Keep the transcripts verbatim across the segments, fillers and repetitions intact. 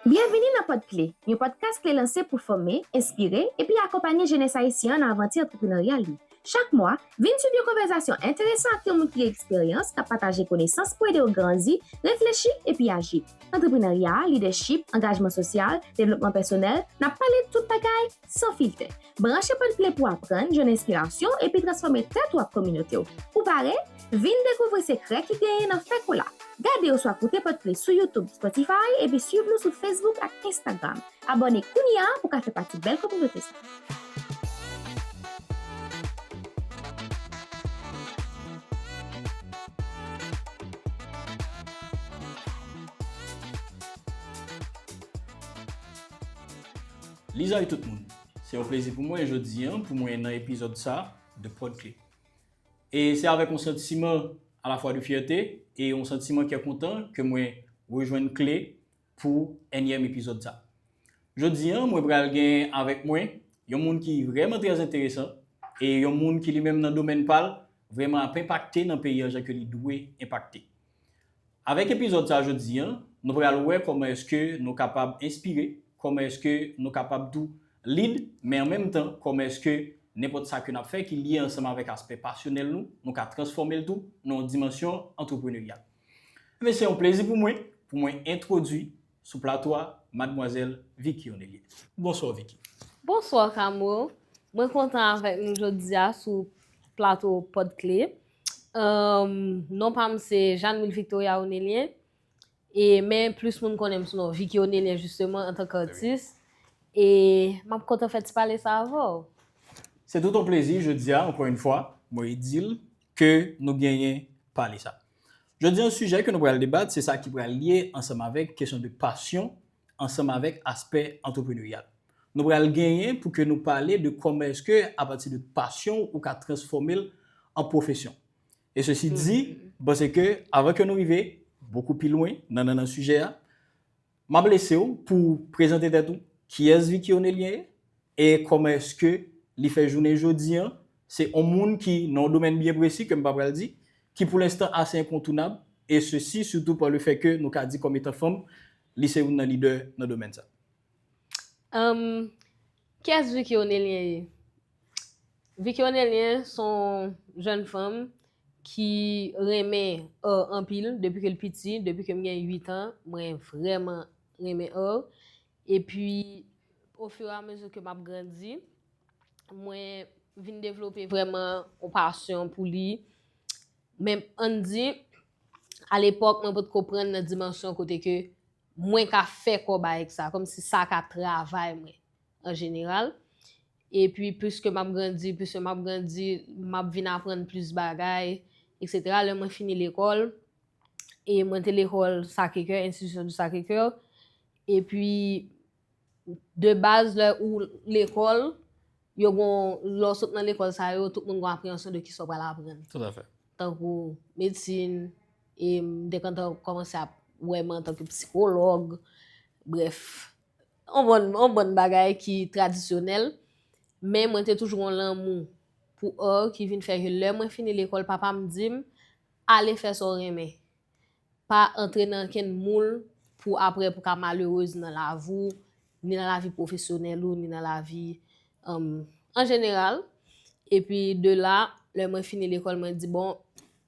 Byenvini nan Pòdkle, yon podcast Kle lanse pou fòme, enspire, epi akonpanye jenès ayisyen an nan avanti antrepreneryal li. Chak mwa, vin swiv yon konvèsasyon enteresan ak yon moun ki gen eksperyans, k ap pataje konesans pou ede w grandi, reflechi, epi aji. Antrepreneurya, lidèchip, angajman sosyal, devlopman pèsonèl, n ap pale tout bagay san filtè. Branche Pòdkle pou aprann, jwenn enspirasyon epi transfòme tèt ou ak kominote w. Ou pare? Vin dekouvri sekrè ki genyen nan fè kola. Gade oswa koute Pòdkle sou YouTube, Spotify epi swiv nou sou Facebook ak Instagram. Abòne kounye a pou w ka fè pati bèl kominote sa. Lizay tout moun. Se yon plezi pou mwen jodi a pou mwen nan epizòd sa de Pòdkle. E se avèk yon santiman alafwa de fyète e yon santiman kè kontan ke mwen rejwenn Kle pou ènyèm epizòd sa. Jodi a, mwen pral gen avèk mwen yon moun ki vrèman trè enteresan e yon moun ki li menm nan domèn pa l vrèman ap enpakte nan peyi a jan ke li dwe enpakte. Avèk epizòd sa jodi a, nou pral wè kòman èske nou kapab enspire, kòman èske nou kapab tou lead, men an menm tan, kòman èske nenpòt sa ke n ap fè ki lye ansanm avèk aspè pasyonèl nou, nou ka transfòme l tou nan yon dimansyon antrepreneryal. Men se yon plezi pou mwen, pou mwen entwodui sou plato a, madmwazèl Vicky Onelien. Bonswa, Vicky. Bonswa, Kamo. Mwen kontan avèk nou jodi a sou plato Pòdkle. Ahn, non pa m se Jeanne Mille Victoria Onelien. E, men plis moun konnen m sou non Vicky Onelien, jisteman, antanke atis. E m ap kontan fè ti pale sa avè w. Se tout yon plezi, jodi a, ankò yon fwa, mwen di l ke nou genyen pale sa. Jodi a, sijè ke nou pral debat, se sa ki pral lye ansanm avèk kesyon de pasyon, ansanm avèk aspè antrepreneryal. Nou pral genyen pou ke nou pale de kòman èske, apati de pasyon, ou ka transfòme l an pwofesyon. E sesi di, m panse ke, avan ke nou rive bokou pi lwen nan, nan, nan sijè a, m ap lese w pou w prezante tèt ou, kiyès Vicky Onelien ye, e kòman èske li fè jounen jodi a, se yon moun ki nan yon domèn byen presi ke m pa pral di, ki pou lenstan ase enkontounab, e sesi sitou pa le fè ke nou ka di kòm etan fanm, li se youn nan lidè nan domèn sa. Ahn, kiyès Vicky Onelien ye? Vicky Onelien se yon jèn fanm ki renmen art anpil depi ke l piti, depi ke m gen uit an, mwen vrèman renmen art. Epi, ofiramezi ke m ap grandi, mwen vin devlope vrèman yon pasyon pou li. Men ann di, alepòk, mwen potko pran nan dimansyon kote ke mwen ka fè kòb avèk sa, kòmsi sa ka travay mwen an jeneral. Epi, plis ke m ap grandi, plis ke m ap grandi, m ap vin aprann plis bagay, etsetera. Lè mwen fini lekòl, e mwen te lekòl Sacré-Cœur, Institution du Sacré-Cœur. Epi, de baz, lè ou lekòl, yo gon, lè w sot nan lekòl sa yo, tout moun gon apreyansyon de kisa w pral aprann. Tout à fait. Tankou medsin, e m te kontan kòmanse ap wè mwen antanke psikològ, brèf, yon bann, yon bann bagay ki tradisyonèl, men mwen te toujou gon lanmou pou art ki vin fè ke lè mwen fini lekòl, papa m di m, ale fè sa w renmen. Pa antre nan kenn moul pou aprè pou ka malerez nan lavi w, ni nan lavi pwofesyonèl ou, ni nan lavi, um, an jeneral. Epi de la, lè mwen fini lekòl, mwen di, bon,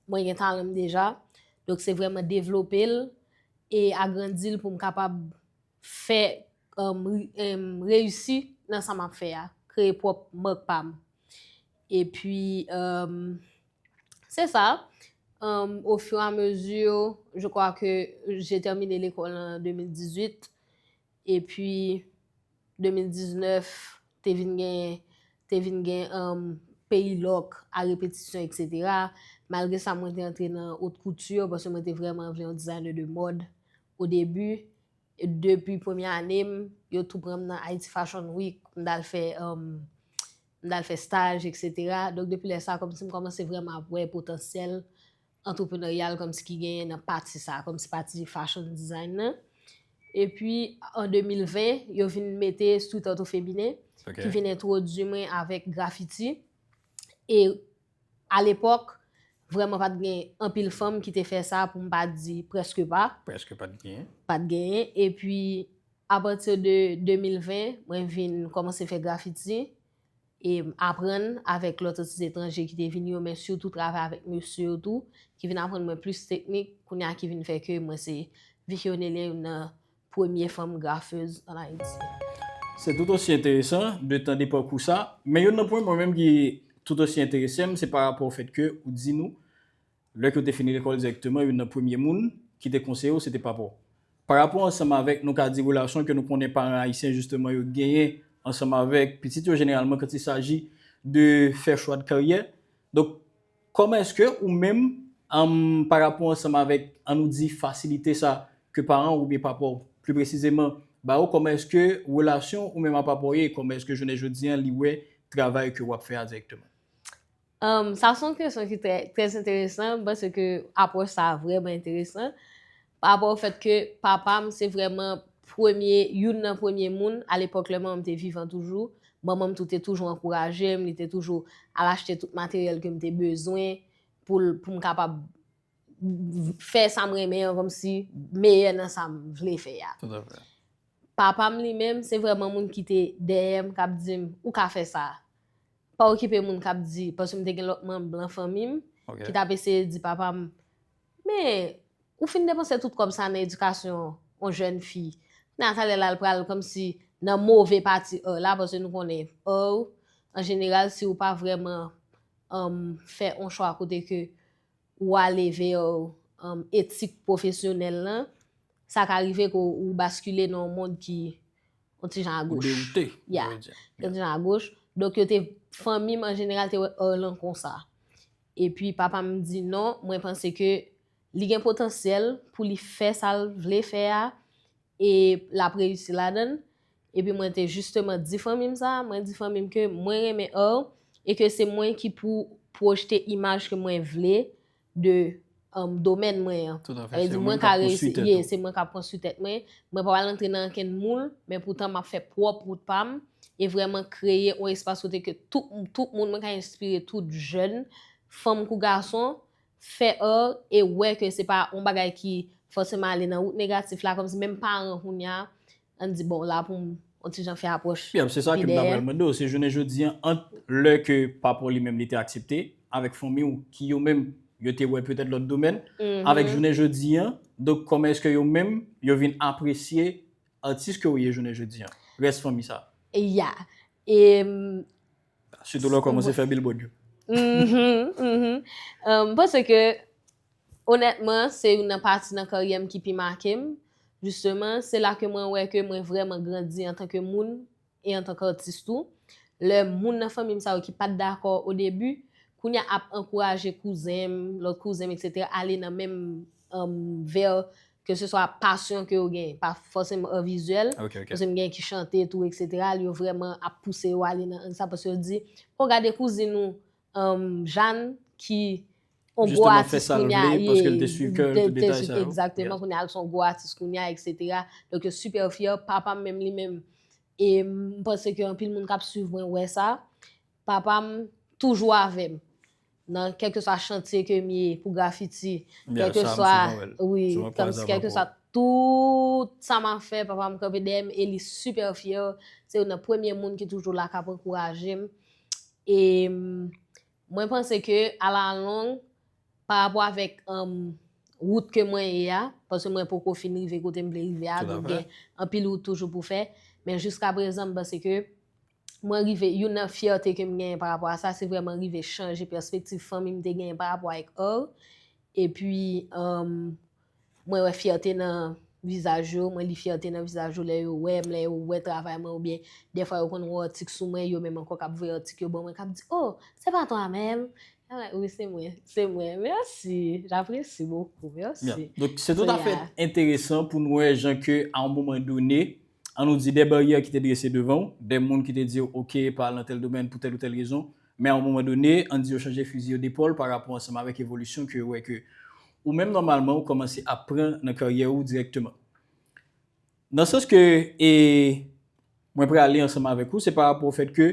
mwen gen talan m deja. Donk, se vrèman devlope l e agrandi l pou m kapab fè, um, ri-, um, reyisi nan sa m ap fè a, kreye pwòp mak pa m. Epi, um, c'est ça. Um, au fur et à mesure, je crois que j'ai terminé l'école en deux mille dix-huit. Epi, de mil diznèf, te vin gen, te vin gen, um, Peyi Lòk a repetisyon, etsetera. Malgre sa, mwen te antre nan haute couture, paske mwen te vrèman vle yon designer de mode au début. Depi premye ane m, yo tou pran m nan Haiti Fashion Week, m t al fè, um, m t al fè staj, etsetera. Donk, depi lè sa, kòmsi m kòmanse vrèman ap wè potansyèl antrepreneryal kòmsi ki genyen nan pati sa, kòmsi pati fashion design nan. Epi, an de mil ven, yo vin mete street art au féminin, ki vin entwodui mwen avèk grafiti. E alepòk, vrèman pa t gen anpil fanm ki te fè sa, pou m pa di prèske pa. Prèske pa t genyen. Pa t genyen. Epi, apati de de mil ven, mwen vin kòmanse fè grafiti e aprann avèk lòt atis etranje ki te vini yo, men sitou travay avèk mesye yo tou, ki vin aprann mwen plis teknik, kounye a ki vin fè ke mwen se Vicky Onelien, youn nan premye fanm grafèz ann Ayiti. Se tout osi enteresan de tande pakou sa, men youn nan pwen mwen menm ki tout osi enterese m, se pa rapò au fait que ou di nou, lè ke w te fini lekòl dirèkteman, youn nan premye moun ki te konseye w, se te papa w. Pa rapò ansanm avèk, nou ka di, relasyon ke nou konnen paran ayisyen, jisteman, yo genyen ansanm avèk pitit yo, jeneralman, quand il s'agit de fè chwa de karyè. Donk, kòman èske ou menm, um, pa rapò ansanm avèk, ann nou di, fasilite sa ke paran w oubyen papa w, pli presizeman, ba ou, kòman èske relasyon ou menm a papa w ye, kòman èske jounen jodi an li wè travay ke w ap fè a dirèkteman? Um, sa se yon kesyon ki trè, trè enteresan, m panse ke apwòch sa a vrèman enteresan. Pa rapò au fait que papa m se vrèman premye, youn nan premye moun, alepòk lè manman m te vivan toujou, manman m tou te toujou ankouraje m, li te toujou al achte tout materyèl ke m te bezwen pou l, pou m kapab fè sa m renmen an, kòmsi meyè nan sa m vle fè a. Tout à fait. Papa m li menm, se vrèman moun ki te dèyè m, k ap di m, ou ka fè sa. Pa okipe moun k ap di, paske m te gen lòt manm nan fanmi m, Ok. ki t ap eseye di papa m, men, ou fin depanse tout kòb sa nan edikasyon yon jèn fi. Nan talè la, l pral kòmsi nan move pati art la, paske nou konnen art, an jeneral, si ou pa vrèman um, fè yon chwa kote ke ou ale vè um, etik pwofesyonèl lan, sa ka rive ke ou baskile nan yon mond ki yon ti jan Ou agoch. Dewoute, Ya. je veux dire. Yon ti jan agoch. Donk, yo te, fanmi m an jeneral te wè art lan konsa. Epi papa m di non, mwen panse ke li gen potansyèl pou li fè sa l vle fè a, e l ap reyisi ladan l. Epi mwen te jisteman di fanmi m sa, mwen di fanmi m ke mwen renmen art, e ke se mwen ki pou pwojte imaj ke mwen vle de um, domèn mwen an. Tout à fait. Sa vle Se di ou mwen menm ka k ap konstwi reyisi, tèt ye, ou. Se mwen k ap konstwi tèt mwen, mwen pa pral antre nan ankenn moul, men poutan m ap fè pwòp wout pa m, e vrèman kreye yon espas kote ke tout, tout moun, mwen ka enspire tout jèn, fanm kou gason, fè art e wè ke se pa yon bagay ki fòseman ale nan wout negatif la, kòmsi menm paran kounye a, ann di, bon, la pou m yon ti jan fè apwòch. Yeah, se sa pi ke m ta dèyè. Pral mande w, se jounen jodi an, ant lè ke papa w li menm li te aksepte, avèk fanmi w, ki yo menm, yo te wè petèt lòt domèn, Mhm. avèk jounen jodi an, donk kòman èske yo menm, yo vin apresye atis ke w ye jounen jodi an, rès fanmi sa? Ya. E, m, Sitou lè w kòmanse fè billboard yo. Mhm, mhm. Um, m panse ke, onètman, se youn nan pati nan karyè m ki pi make m. Jisteman, se la ke mwen wè ke mwen vrèman grandi antanke moun e antanke atis tou. Lè moun nan fanmi m sa yo ki pa t dakò o debi, kounye a ap ankouraje kouzen m, lòt kouzen m, etsetera, ale nan menm, um, vè, ke se swa pasyon ke yo gen, pa fòseman art vizyèl, Ok, ok. paske m gen ki chante tou, etsetera, yo vrèman ap pouse yo ale nan sa, paske yo di, o, gade kouzin nou, um, Jàn, ki yon gwo Jisteman, fè atis sa l kounye a, vle, paske l te ye, swiv kè l, te- tout te detay swiv, sa yo. Egzakteman, Yeah. Kounye a, l se yon gwo atis kounye a, etsetera. Donk, yo sipè fyè, papa m menm li menm. E m panse ke anpil moun k ap swiv mwen wè sa. Papa m toujou avè m. Nan kèlkeswa chantye ke m ye pou grafiti, Yeah, sa, m kèlkeswa, souvan wè l. wi, Souvan kòm kwaze avè kèlkeswa tout sa m ap fè, papa m kanpe dèyè m e li sipè fyè. Se youn nan premye moun ki toujou la k ap ankouraje m. E m, mwen panse ke alalong, pa rapò avèk, um, wout ke mwen ye a, paske mwen poko fin rive kote m vle rive a, Tout à donk fait. Gen anpil wout toujou pou fè, men jiska prezan, m panse ke mwen rive, youn nan fyète ke m genyen pa rapò a sa, se vrèman rive chanje pèspektiv fanmi m te genyen pa rapò avèk art. Epi, um, mwen wè fyète nan vizaj yo, mwen li fyète nan vizaj yo lè yo wè m, lè yo wè travay mwen, oubyen dèfwa yo konn wè atik sou mwen, yo menm ankò k ap voye atik yo ban mwen, k ap di, oh, c'est pas toi-même? Ah ouais, wi, se mwen, se mwen. Merci, j'apprécie beaucoup, merci. Yeah. Donk, se tout à fait Yeah. enteresan pou nou wè jan ke, a yon moman done, ann nou di, de baryè ki te drese devan w, de moun ki te di w, ok, pa al nan tèl domèn pou tèl ou tèl rezon, men a yon moman done, ann di yo chanje fizi yo depòl pa rapò ansanm avèk evolisyon ke yo wè ke ou menm nòmalman ou kòmanse ap pran nan karyè ou dirèkteman. Nan sans ke, e, mwen prale ansanm avèk ou, se pa rapò au fait que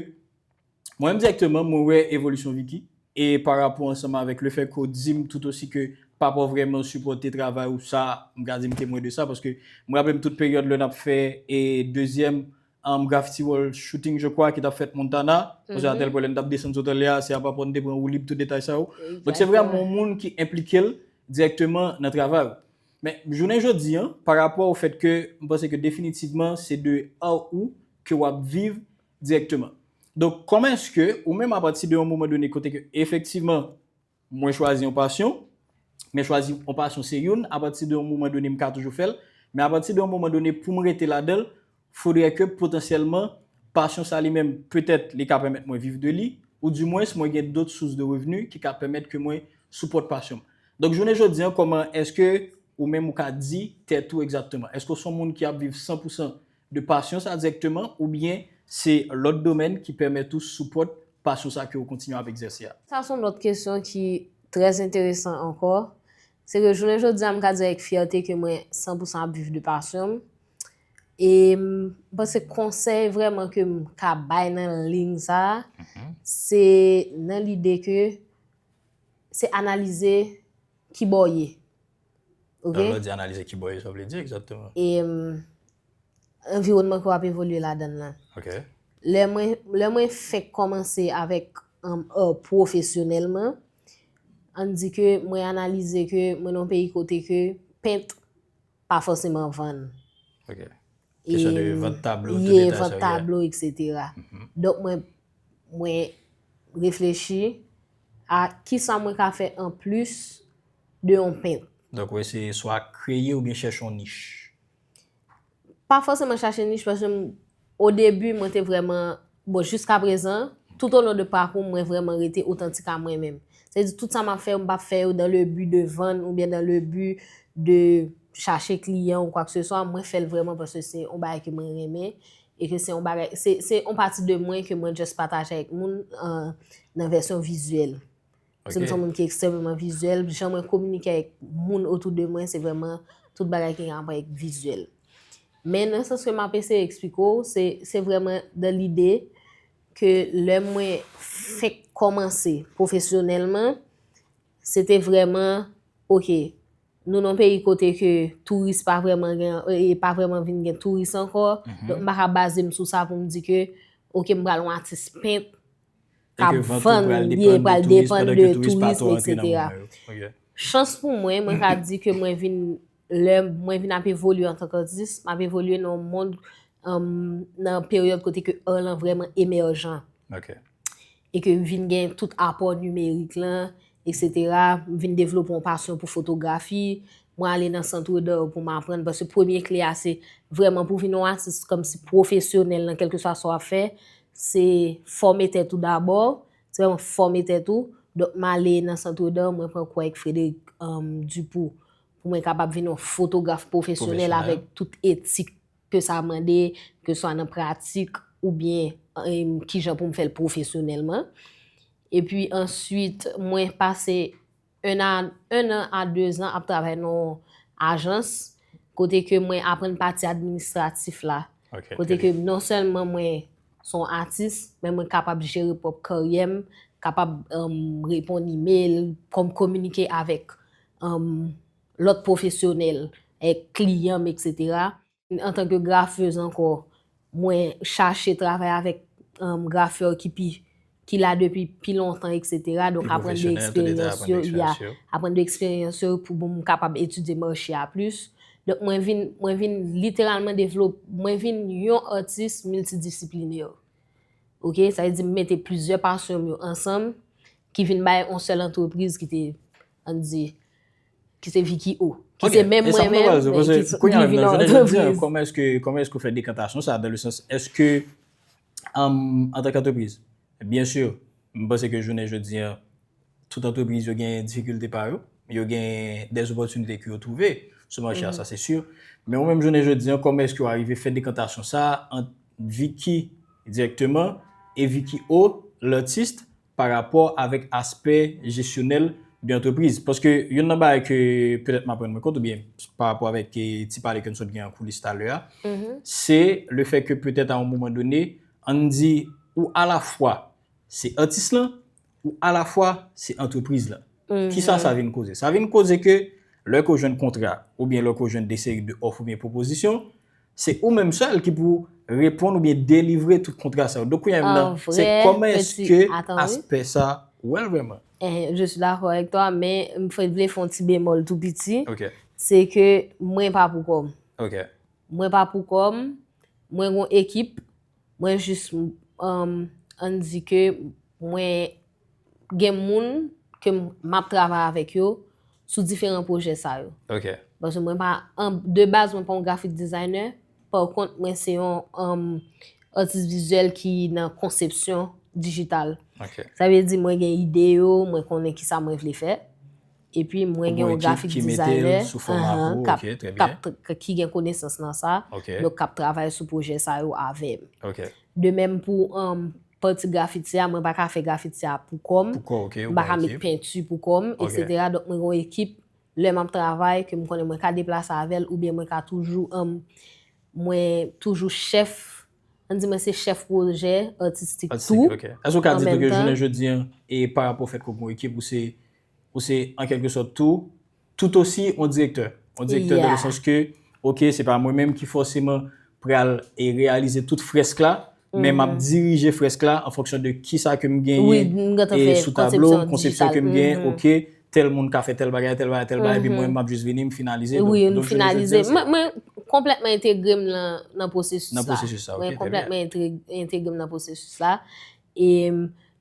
mwen menm dirèkteman, mwen wè evolisyon Vicky, e pa rapò ansanm avèk le fait que w di m tout osi ke pa pa vrèman sipòte travay ou sa, m ka di m temwen de sa, paske m raple m tout peryòd lè n ap fè e dezyèm um, graffiti wall shooting, je crois, ki t ap fèt Montana. Kounye a, tèl pwen lè n t ap desann sot anlè a, se apa pon te pran woulib, tout detay sa yo. Donk, se vrèman yon moun ki enplike l dirèkteman nan travay ou. Men, jounen jodi a, pa rapò o fèt ke m panse ke definitivman, se de art ou ke w ap viv dirèkteman. Donk, kòman èske ou menm, apati de yon moman done kote ke efektivman, mwen chwazi yon pasyon, men chwazi yon pasyon se youn, apati de yon moman done m ka toujou fè l, men apati de yon moman done pou m rete ladan l, fodre ke potansyèlman pasyon sa li menm, petèt li ka pèmèt mwen viv de li, ou dimwens mwen gen dòt sous de revni ki ka pèmèt ke mwen sipòt pasyon m. Donk jounen jodi a, kòman èske ou menm ou ka di tèt ou egzakteman? Èske w se yon moun ki ap viv san pou san de pasyon sa dirèkteman oubyen se lòt domèn ki pèmèt ou sipòt pasyon sa ke w kontinye ap egzèse a? Sa se yon lòt kesyon ki trè enteresan ankò. Se ke jounen jodi a, m ka di avèk fyète ke mwen san pou san ap viv de pasyon m. E m panse konsèy vrèman ke m ka bay nan liy sa a, se nan lide ke se analize kibò w ye. Ok? Lè w di analize kibò w ye, sa w vle di egzakteman? E, m, anviwònman ke w ap evolye ladan l lan. Ok. Lè mwen, lè mwen fenk kòmanse avèk, um, art pwofesyonèlman, ann di ke mwen analize ke mwen nan yon peyi kote ke pent pa fòseman vann. Ok. Kesyon de vant tablo, tout detay sa yo, yeah. Vant tablo, et cetera. Donk, mwen, mwen reflechi a kisa mwen ka fè anplis de yon pent. Donk, ou eseye swa kreye oubyen chèche yon nich. Pa fòseman chache nich, paske m, o debi, mwen te vrèman, bon, jiska prezan, tout o lon de pakou m, mwen vrèman rete otantik a mwen menm. Sa vle di, tout sa m ap fè yo, m p ap fè yo dans le but de vann oubyen dans le but de chache kliyan ou kwa ke se swa. Mwen fè l vrèman paske se yon bagay ke mwen renmen e ke se yon bagay, se, se yon pati de mwen ke mwen just pataje avèk moun, an, nan vèsyon vizyèl. Paske m se yon moun ki ekstrèmeman vizyèl. Jan mwen kominike avèk moun otou de mwen, se vrèman tout bagay ki gen rapò avèk vizyèl. Men nan sans ke m ap eseye eksplike w, se, se vrèman dans lide ke lè mwen fenk kòmanse pwofesyonèlman, se te vrèman, ok, nou nan yon peyi kote ke touris pa vrèman gen, e pa vrèman vin gen touris ankò. Donk, m pa ka baze m sou sa pou m di ke, ok, m pral yon atis pent, k ap vann, ye pral depann de touris, et cetera. Chans pou mwen, mwen ka di ke mwen vin, lè mwen vin ap evolye antanke atis, m ap evolye nan yon mond, um, nan peryòd kote ke art lan vrèman emèjan. E ke m vin gen tout apò nimerik lan, et cetera. M vin devlope yon pasyon pou fotografi. Mwen ale nan centre d'art pou m aprann, paske premye kle a se vrèman pou vin yon atis kòmsi pwofesyonèl nan kèlkeswa sa w ap fè, se fòme tèt ou dabò, se vrèman fòme tèt ou. Donk, m ale nan centre d'art, mwen pran kou avèk Frédéric, um, Dupoux, pou mwen kapab vin yon fotograf pwofesyonèl avèk tout etik ke sa mande, ke swa nan pratik oubyen, em, kijan pou m fè l pwofesyonèlman. Epi answit, mwen pase un an, un an a de zan ap travay nan yon ajans, kote ke mwen aprann pati administratif la. Kote ke non sèlman mwen se yon atis, men mwen kapab jere pwòp karyè m, kapab, em, reponn imèl, kòm kominike avèk, em, lòt pwofesyonèl, avèk kliyan m, et cetera. Antanke grafèz ankò, mwen chache travay avèk, um, grafè ki pi, ki la depi pi lontan, et cetera. Donk, aprann de eksperyans yo, ya, aprann de eksperyans yo pou bon, m kapab etidye mache a plis. Donk, mwen vin, mwen vin literalman devlop-, mwen vin yon atis miltidisiplinè. Ok, sa vle di m mete plizyè pasyon m yo ansanm, ki vin bay yon sèl antrepriz ki te, ann di, ki se Vicky O. Ki se menm mwen menm, men ki, ki vin yon antrepriz. Kòman èske, kòman èske w fè dekantasyon sa, dans le sens, èske, um, antanke antrepriz, byen si, m panse ke jounen jodi a, tout antrepriz yo gen difikilte pa yo, yo gen dèzopòtinite ke yo twouve sou mache a, sa se si. Men ou menm jounen jodi a, kòman èske w arive fè dekantasyon sa ant Vicky dirèkteman e Vicky O, latis, pa rapò avèk aspè jesyonèl de antrepriz? Paske youn nan bagay ke petèt m aprann mwen kont, oubyen pa rapò avèk, e, ti pale ke n sot gen an koulis talè a, se le fè ke petèt a yon moman done, ann di ou alafwa se atis lan, ou alafwa se antrepriz lan. Kisa sa vin koze? Sa vin koze ke lè ke w jwenn kontra, oubyen lè ke w jwenn de seri de òf oubyen pwopozisyon, se ou menm sèl ki pou reponn oubyen delivre tout kontra sa yo. Donk, kounye a, se kòman èske aspè sa ou wè l vrèman? Eh, je suis d'accord avec toi, men m fè- vle fè yon ti bemòl tou piti. Se ke mwen pa pou kò m. Mwen pa pou kò m, mwen gon ekip, mwen jis, um, ann di ke mwen gen moun ke m ap travay avèk yo sou diferan pwojè sa yo. Paske mwen pa, an, de baz, mwen pa yon graphic designer, pa kont, mwen se yon, um, atis vizyèl ki nan konsepsyon dijital. Sa vle di mwen gen ide yo, mwen konnen kisa mwen vle fè. Epi mwen gen yon graphic designer k ap, k- ki gen konesans nan sa, donk k ap travay sou pwojè sa yo avè m. De menm pou, um, pati grafiti a, mwen pa ka fè grafiti a pou kò m, m pa ka met penti pou kò m, etsetera. Donk mwen gen yon ekip, lè m ap travay, ke m konnen mwen ka deplase avè l, oubyen mwen ka toujou, um, mwen toujou chèf, ann di mwen se chèf pwojè atistik tou. Èske w ka di tou ke jounen jodi an, e pa rapò fèt ke w gen yon ekip, ou se ou se an kèlke sòt tou, tout osi yon direktè. Yon direktè dans le sens ke, ok, se pa mwen menm ki fòseman pral e reyalize tout frèsk la, men m ap dirije frèsk la an fonksyon de kisa ke m genyen e sou tablo m, konsepsyon ke m genyen, ok, tèl moun ka fè tèl bagay, tèl bagay, tèl bagay, epi mwen m ap jis vini, m finalize. Donk, donk, finalize. Mwen, mwen konplètman entegre m nan, nan pwosesis la. Nan pwosesis la, ok, trè byen. Mwen konplètman entegre m nan pwosesis la. E,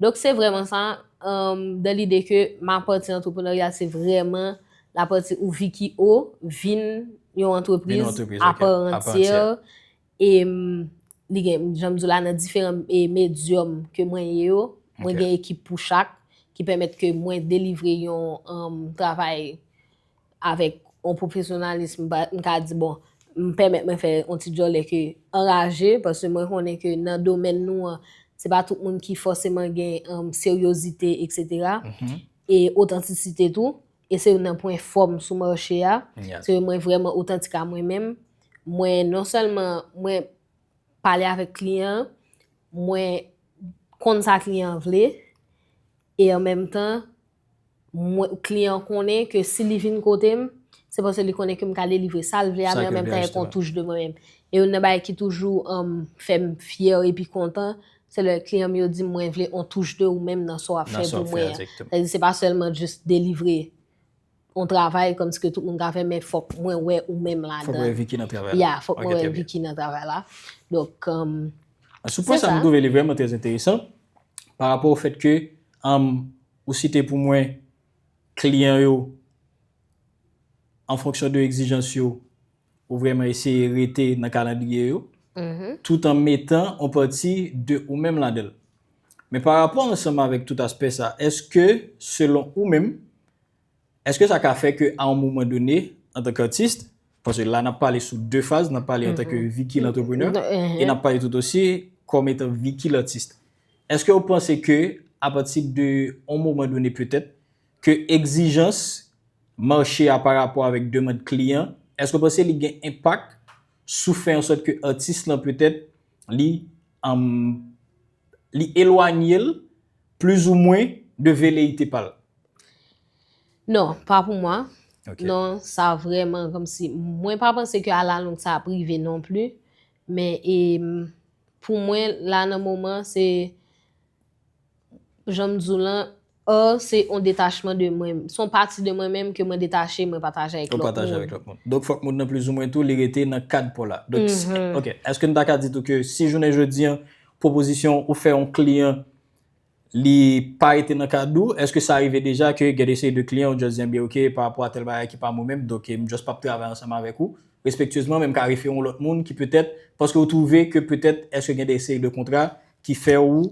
donk, se vrèman sa, um, dans l'idée que ma partie entrepreneuriale, se vrèman la partie où Vicky O vin yon antrepriz apa antyè. E, um, li gen, jan m di w la, nan diferan, e, medyòm ke mwen ye yo, mwen gen ekip pou chak, ki pèmèt ke mwen delivre yon, um, travay avèk yon pwofesyonalis, m pa, m ka di, bon, m pèmèt mwen fè yon ti djòlè ke anraje, paske mwen konnen ke nan domèn nou an, se pa tout moun ki fòseman gen, um, seryozite, etsetera. E otantisite tou. E se youn nan pwen fò m sou mache a. Se mwen vrèman otantik a mwen menm. Mwen non sèlman mwen pale avèk kliyan an, mwen konn sa kliyan an vle, e an menm tan, mwen, kliyan an konnen ke si li vin kote m, se paske li konnen ke m ka delivre sa l vle a, men an menm tan, e kon touch de mwen menm. E youn nan bagay ki toujou, um, fè m fyè epi kontan, se lè kliyan m yo di m, mwen vle on touch de ou menm nan sa w ap fè pou mwen an. Sètadi se pa sèlman jis delivre yon travay kòmsi ke tout moun ka fè, men fòk mwen wè ou menm ladan. Fòk wè Vicky nan travay la. Ya, fòk mwen wè Vicky nan travay la. Donk, um, sou pwen sa, m twouve li vrèman trè enteresan pa rapò o fèt ke, um, ou site pou mwen kliyan yo an fonksyon de egzijans yo, ou vrèman eseye rete nan kalandriye yo, tout an metan on pati de ou menm ladan l. Men pa rapò ansanm avèk tout aspè sa, èske, selon ou menm, èske sa ka fè ke a yon moman done, antanke atis, paske la n ap pale sou de faz, n ap pale antanke Vicky lantreprenè, e n ap pale tout osi kòm etan Vicky latis. Èske w panse ke, apati de yon moman done petèt, ke egzijans mache a pa rapò avèk demann kliyan, èske w panse li gen enpak sou fè an sòt ke atis lan petèt li, um, li elwanye l plizoumwen de veleyite pa l? Non, pa pou mwen. Non, sa vrèman kòmsi, mwen pa panse ke alalong sa ap rive non pli, men, e, pou mwen, la nan moman, se, jan m di w lan, art se yon detachman de mwen, se yon pati de mwen menm ke mwen detache, mwen pataje avèk lòt moun. Ou pataje avèk lòt moun. Donk, fòk moun nan plizoumwen tou, li rete nan kad pa w la. Donk, ok, èske n ta ka di tou ke si jounen jodi an, pwopozisyon ou fè yon kliyan, li pa rete nan kad ou, èske sa rive deja ke gen de seri de kliyan ou just di, enben, ok, pa rapò a tèl bagay ki pa mwen menm, donk, m just p ap travay ansanm avèk ou, respektyezman, men m ka refere yon lòt moun ki petèt, paske ou twouve ke petèt, èske gen de seri de kontra ki fè ou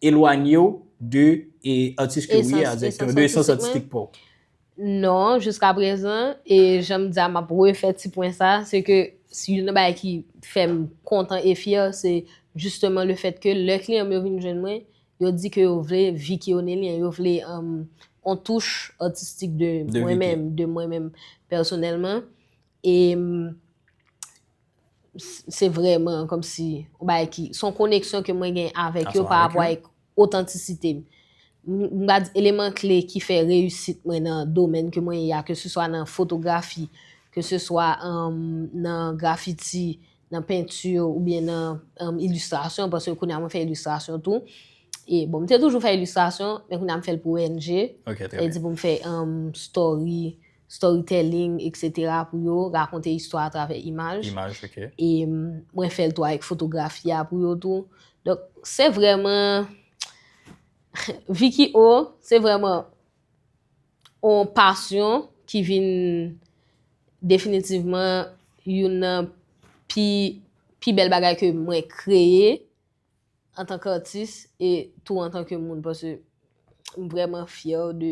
elwanye w de, e, atis ke ou ye a direktman, de esans atistik pa w? Non, jiskaprezan, e jan m di a, m ap refè ti pwen sa, se ke si youn nan bagay ki fè m kontan e fyè, se jisteman le fèt ke lè kliyan m yo vin jwenn mwen, yo di ke yo vle Vicky Onelien, yo vle, um, on touch atistik de mwen menm, de mwen menm pèsonèlman. E, um, s- se vrèman kòmsi yon bagay ki, se yon koneksyon ke mwen gen avèk yo pa rapò avèk otantisite m. m m pa di eleman kle ki fè reyisit mwen nan domèn ke mwen ye a, ke se swa nan fotografi, ke se swa um, nan grafiti, nan penti oubyen nan um, ilistrasyon, paske kounye a mwen fè ilistrasyon tou. E bon, m te toujou fè ilistrasyon, men kounye a m fè l pou O N G. Ok, trè E byen. di pou m fè um, story, storytelling, et cetera pou yo, rakonte istwa atravè imaj. Imaj, ok. E um, mwen fè l tou avèk fotografi a pou yo tou. Donk, se vrèman, Vicky O, se vrèman yon pasyon ki vin definitivman youn nan pi, pi bèl bagay ke mwen kreye antanke atis e tou antanke moun, paske m vrèman fyè de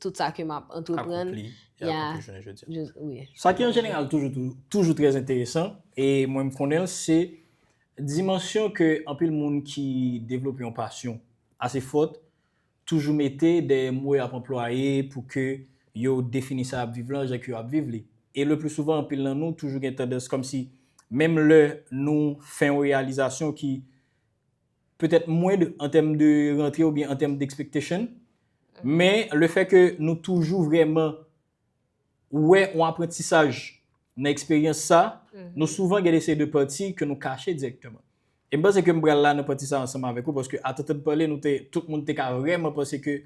tout sa ke m ap antreprann. Akonpli, e Yeah. akonpli jounen jodi a. Just, wi. Sa ki an jeneral toujou, toujou, toujou trè enteresan, e mwen m konnen l, se dimansyon ke anpil moun ki devlope yon pasyon ase fòt, toujou mete dèyè mo y ap anplwaye pou ke yo defini sa y ap viv lan, jan ke yo ap viv li. E le pli souvan, anpil nan nou toujou gen tandans kòmsi, menm lè nou fè yon reyalizasyon ki petèt mwen an tèm de rantre oubyen an tèm d'expectation, men le fè ke nou toujou vrèman wè yon aprantisaj nan eksperyans sa, nou souvan gen de seri de pati ke nou kache dirèkteman. E m panse ke m pral la nan pati sa ansanm avèk ou, paske a tantan pale, nou te, tout moun te ka vrèman panse ke,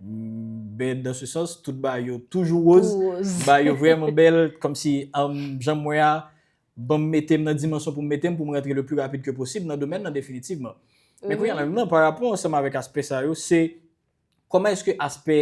mm, ben, dans ce sens, tout bagay yo toujou woz, Woz. Bagay yo vrèman bèl, kòmsi, um, jan m wè a, ban m mete m nan dimansyon pou m mete m, pou m rantre le pli rapid ke posib nan domèn nan definitivman. Men kounye a menm nan, pa rapò ansanm avèk aspè sa yo, se kòman èske aspè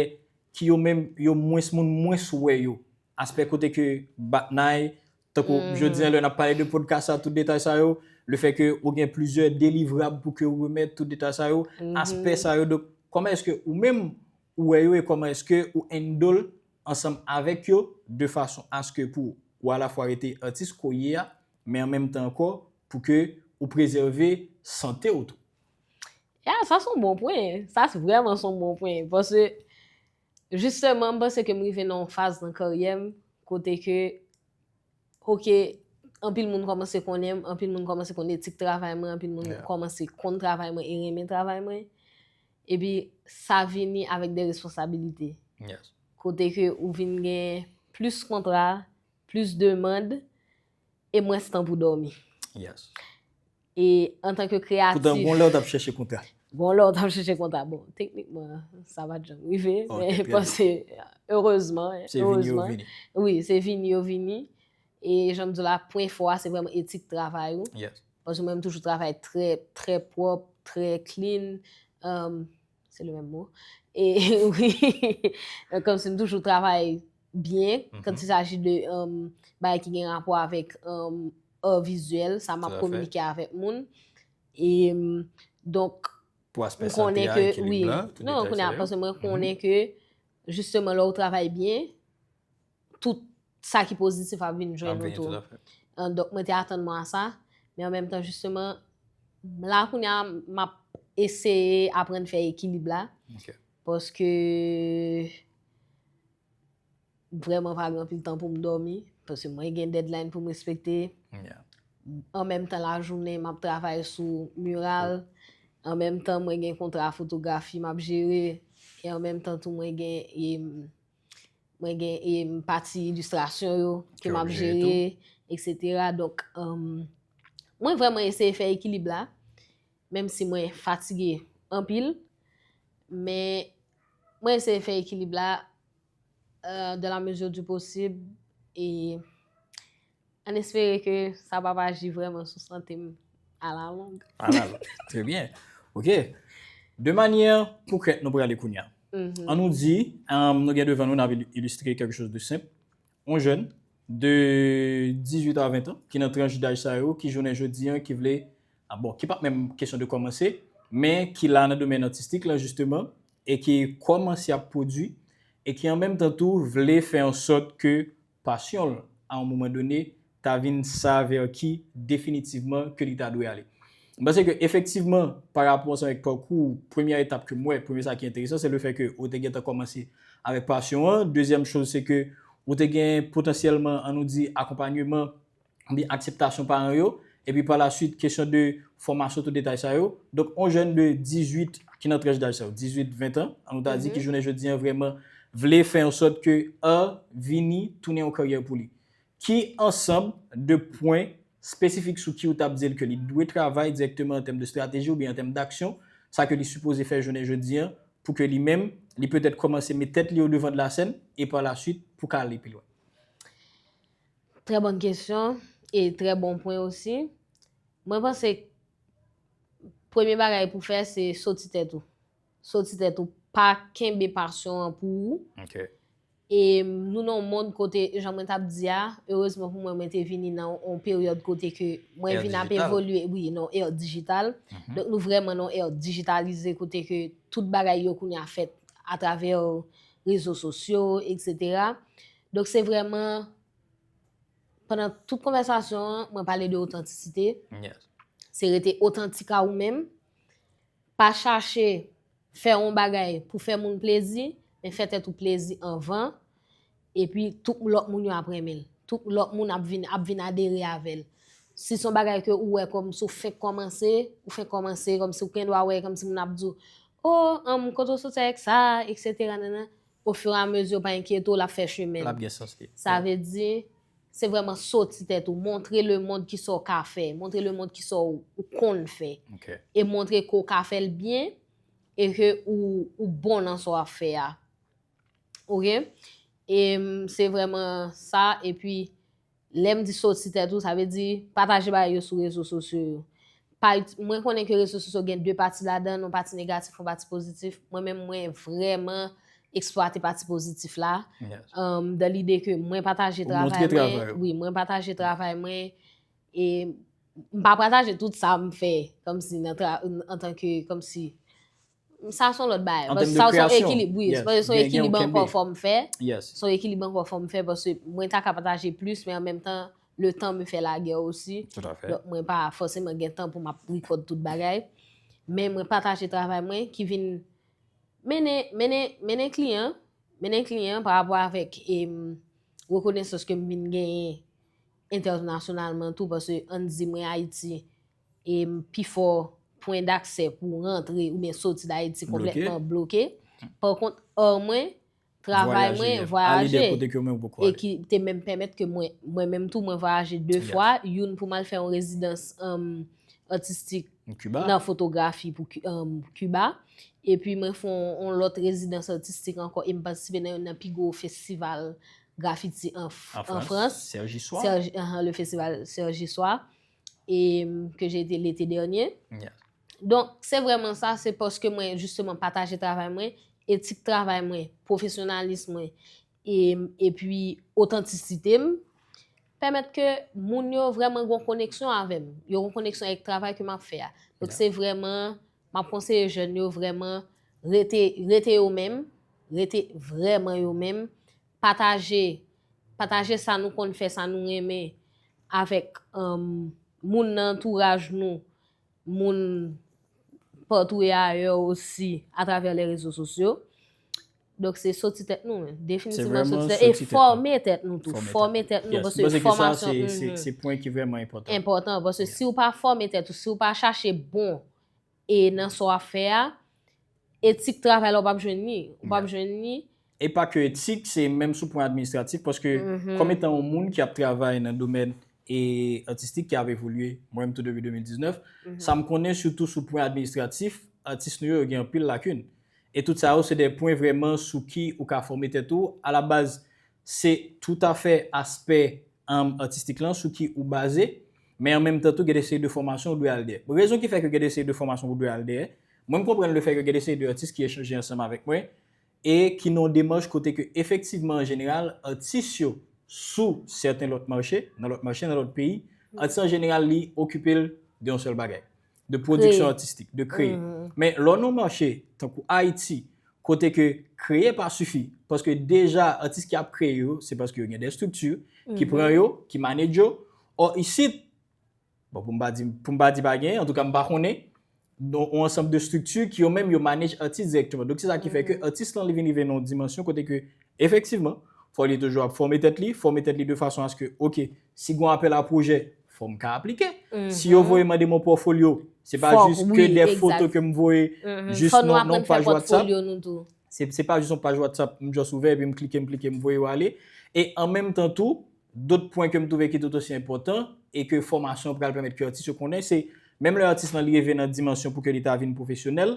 ki yo menm, yo mwens moun mwens wè yo, aspè kote ke batnay, tankou jodi a lè n ap pale de podcast sa, tout detay sa yo, le fè ke ou gen plizyè delivrab pou ke ou remèt, tout detay sa yo, aspè sa yo, donk kòman èske ou menm ou wè yo e kòman èske ou handle ansanm avèk yo de fason aske pou ou alafwa rete atis ke w ye a, men an menm tan ankò pou ke ou prezève sante w tou. Ya, sa se yon bon pwen. Sa se vrèman se yon bon pwen. Paske, jisteman, m panse ke m rive nan yon faz nan karyè m kote ke, ok, anpil moun kòmanse konnen m, anpil moun kòmanse konn etik travay mwen, anpil moun Yeah. kòmanse konn travay mwen e renmen travay mwen. Epi, sa vini avèk de responsabilite. Yes. Kote ke ou vin gen plis kontra, plis demann, e mwens tan pou dòmi. Yes. E antanke kreyatif. Poutan, gon lè w t ap chèche kontra. Bon, lè w t ap chèche kontra, bon, teknikman, sa pa t janm rive, Ok, men trè byen. Panse, erezman, Se vini yo erezman, vini. Wi, se vini yo vini. E jan m di w la, pwen fò a, se vrèman etik travay ou. Yes. Paske mwen, m toujou travay trè, trè pwòp, trè clean. Um, se le menm mo. E wi, kòmsi m toujou travay byen, Mhm. quand il s'agit de um, bagay ki gen rapò avèk um, art vizyèl, sa m ap Tout à fait. Kominike avèk moun. E um, donk, Pou aspè m sante konnen a, ke, ekilib wi. la, tout Non, detay kounye sa a, yo. Paske mwen Mhm. konnen ke, jisteman, lè w travay byen, tout sa ki pozitif ap vin jwenn Ap ou vini, tou. tout à fait. An, donk, mwen te atann mwen a sa. Men an menm tan, jisteman, la kounye a, m ap eseye aprann fè ekilib la. Ok. Paske vrèman pa gen anpil tan pou m dòmi. Paske mwen gen deadline pou m respekte. Yeah. An menm tan, lajounen, m ap travay sou miral. An menm tan, mwen gen kontra fotografi m ap jere. E an menm tan tou, mwen gen, e, mwen gen e, pati ilistrasyon yo ke Ke m w ap ap jere jere, et cetera. Donk, um, mwen vrèman eseye fè ekilib la, menm si mwen fatige anpil, men mwen eseye fè ekilib la euh, dans la mesure du possible, e an espere ke sa p ap aji vrèman sou sante m a la long. Alal. Trè byen. Ok. De manyè konkrèt, nou prale kounye a. An nou di, um, nou gen devan nou, n ap ilistre quelque chose de simple. Yon jèn de dizuit a ven tan, ki nan tranch daj sa yo, ki jounen jodi an, ki vle, ah, bon, ki pa menm kesyon de kòmanse, men ki la nan domèn atistik la, jisteman, e ki kòmanse ap pwodui, e ki an menm tan tou vle fè an sòt ke pasyon l, a yon moman done, ta vin sa vè ki definitivman ke li ta dwe ale. M panse ke efektivman, pa rapò ansanm avèk pakou, premyè etap ke m wè, premye sa ki enteresan, se le fè ke ou te gentan kòmanse avèk pasyon an. Dezyèm choz, se ke ou te gen potansyèlman, an nou di, akonpanyeman, oubyen akseptasyon paran yo. Epi pa la swit, kesyon de fòmasyon, tout detay sa yo. Donk, yon jèn de dizuit ki nan tranch daj sa yo, dizuit, ven an, an nou ta di ki jounen jodi an vrèman vle fè an sòt ke art vini tounen yon karyè pou li. Ki ansanm de pwen espesifik sou ki ou t ap di l ke li dwe travay dirèkteman an tèm de estrateji oubyen an tèm daksyon, sa ke li sipoze fè jounen jodi an, pou ke li menm, li petèt kòmanse met tèt li o devan de la sèn e pa la swit pou ka ale pi lwen? Trè bòn kesyon e trè bon pwen osi. Mwen panse premye bagay pou fè se soti tèt ou. Soti tèt ou, pa kenbe pasyon an pou ou. E nou nan yon mond kote, jan mwen t ap di a, erezman pou mwen, mwen te vini nan yon peryòd kote ke mwen vin ap evolye, wi, nan yon ère dijital. Donk nou vrèman nan yon ère dijitalize kote ke tout bagay yo kounye a fèt atravè rezo sosyo, etsetera. Donk se vrèman, pandan tout konvèsasyon an, mwen pale de otantisite. Se rete otantik a ou menm. Pa chache fè yon bagay pou fè moun plezi, men fè tèt ou plezi anvan. Epi tout lòt moun yo ap renmen l. Tout lòt moun ap vin, ap vin adere avè l. Si se yon bagay ke ou wè kòmsi ou fenk kòmanse, ou fenk kòmanse, kòmsi ou gen dwa wè kòmsi moun ap di w, o, um, kote w soti avèk sa, etsetera, nannan. Au fur et à mesure, pa enkyete w, l ap fè chemen l. L ap gen sans li. Sa vle di, se vrèman soti tèt ou, montre lemonn kisa w ka fè, montre lemonn kisa w, ou konn fè. E montre ke w ka fè l byen e ke ou, ou bon nan sa w ap fè a. Oke? E se vrèman sa, epi lè m di soti tèt ou, sa vle di pataje bagay yo sou rezo sosyo yo. Pa, mwen konnen ke rezo sosyo gen de pati ladan, yon pati negatif, yon pati pozitif. Mwen menm, mwen vrèman eksplwate pati pozitif la. Um, dan lide ke mwen pataje travay mwen. Wi, mwen pataje travay mwen. E m pa pataje tout sa m fè, kòmsi nan tra, antanke, kòmsi sa se yon lòt bagay. Paske sa se yon ekilib, wi. Paske se yon ekilib ankò fò m fè. Se yon ekilib ankò fò m fè, paske mwen ta ka pataje plis, men an menm tan, le temps me fait la guerre aussi. Donk, mwen pa fòseman gen tan pou m ap record tout bagay. Men mwen pataje travay mwen ki vin mennen, mennen, mennen kliyan, mennen kliyan pa rapò avèk, em, rekonesans ke m vin genyen entènasyonalman tou, paske ann di mwen Ayiti, em, pifò pwen daksè pou rantre oubyen soti Dayiti konplètman bloke. Pa kont, art mwen, travay mwen, vwayaje, e ki te menm pèmèt ke mwen, mwen menm tou, mwen vwayaje de fwa, youn pou m al fè yon rezidans, em, atistik nan fotografi pou Ki-, em, Kiba. Epi mwen fè yon, yon lòt rezidans atistik ankò, e m patisipe nan youn nan pi gwo festival grafiti an, an Frans. Sergi Soir. Sergi, ahan, le festival Sergi Soir, e, ke j'ai été l'été dernier. Donk, se vrèman sa, se paske mwen, jisteman, pataje travay mwen, etik travay mwen, pwofesyonalis mwen, e, epi otantisite m, pèmèt ke moun yo vrèman gen yon koneksyon avè m. Yo gen yon koneksyon avèk travay ke m ap fè a. Donk, se vrèman, m ap konseye jèn yo vrèman rete, rete yo menm, rete vrèman yo menm, pataje, pataje sa nou konn fè, sa nou renmen avèk, em, moun nan antouraj nou, moun patou e ayè osi atravè les réseaux sociaux. Donk, se soti tèt nou, men. Definitivman soti tèt. E fòme tèt nou tou. Fòme tèt nou, paske fòmasyon, se, se, se pwen ki vrèman enpòtan. Enpòtan, paske si w pa fòme tèt ou, si w pa chache bon e nan sa w ap fè a, etik travay la, w p ap jwenn li. Ou p ap jwenn li. E pa ke etik, se menm sou pwen administratif, paske kòm etan yon moun ki ap travay nan domèn e atistik ki ap evolye, mwen menm tou depi de mil diznèf, sa m konnen sitou sou pwen administratif, atis nou yo, yo gen anpil lakin. E tout sa yo, se de pwen vrèman sou ki ou ka fòme tèt ou. Alabaz, se toutafè aspè, em, atistik lan sou ki ou baze, men an menm tan tou, gen de seri de fòmasyon ou dwe al dèyè. Rezon ki fè ke gen de seri de fòmasyon ou dwe al dèyè, mwen m konprann le fè ke gen de seri de atis ki echanje ansanm avèk mwen, e ki nan yon demach kote ke efektivman, an jeneral, atis yo sou sèten lòt mache, nan lòt mache, nan lòt peyi, atis an jeneral, li okipe l de yon sèl bagay, de pwodiksyon atistik, de kreye. Men lè w nan yon mache tankou Ayiti, kote ke kreye pa sifi, paske deja atis ki ap kreye yo, se paske yo gen de estrikti ki pran yo, ki manage yo. Ò, isit, bon, pou m pa di, pou m pa di pa gen, antouka, m pa konnen, yon ansanm de estrikti ki yo menm yo manage atis dirèkteman. Donk, se sa ki fè ke atis lan, li vin rive nan yon dimansyon kote ke, efektivman, fò li toujou ap fòme tèt li, fòme tèt li de fason aske, oke, si gen yon apèl a pwojè, fò m ka aplike. Si yo voye mande m yon pòfolyo, Se pa jis ke de foto ke m voye jis nan yon paj WhatsApp. Se pa jis yon paj WhatsApp, m just ouvè epi m klike, m klike, m voye yo ale. E an menm tan tou, dòt pwen ke m twouve ki tout osi enpòtan e ke fòmasyon pral pèmèt ke atis yo konnen, se menm lè atis lan li rive nan dimansyon pou ke li ta vin pwofesyonèl,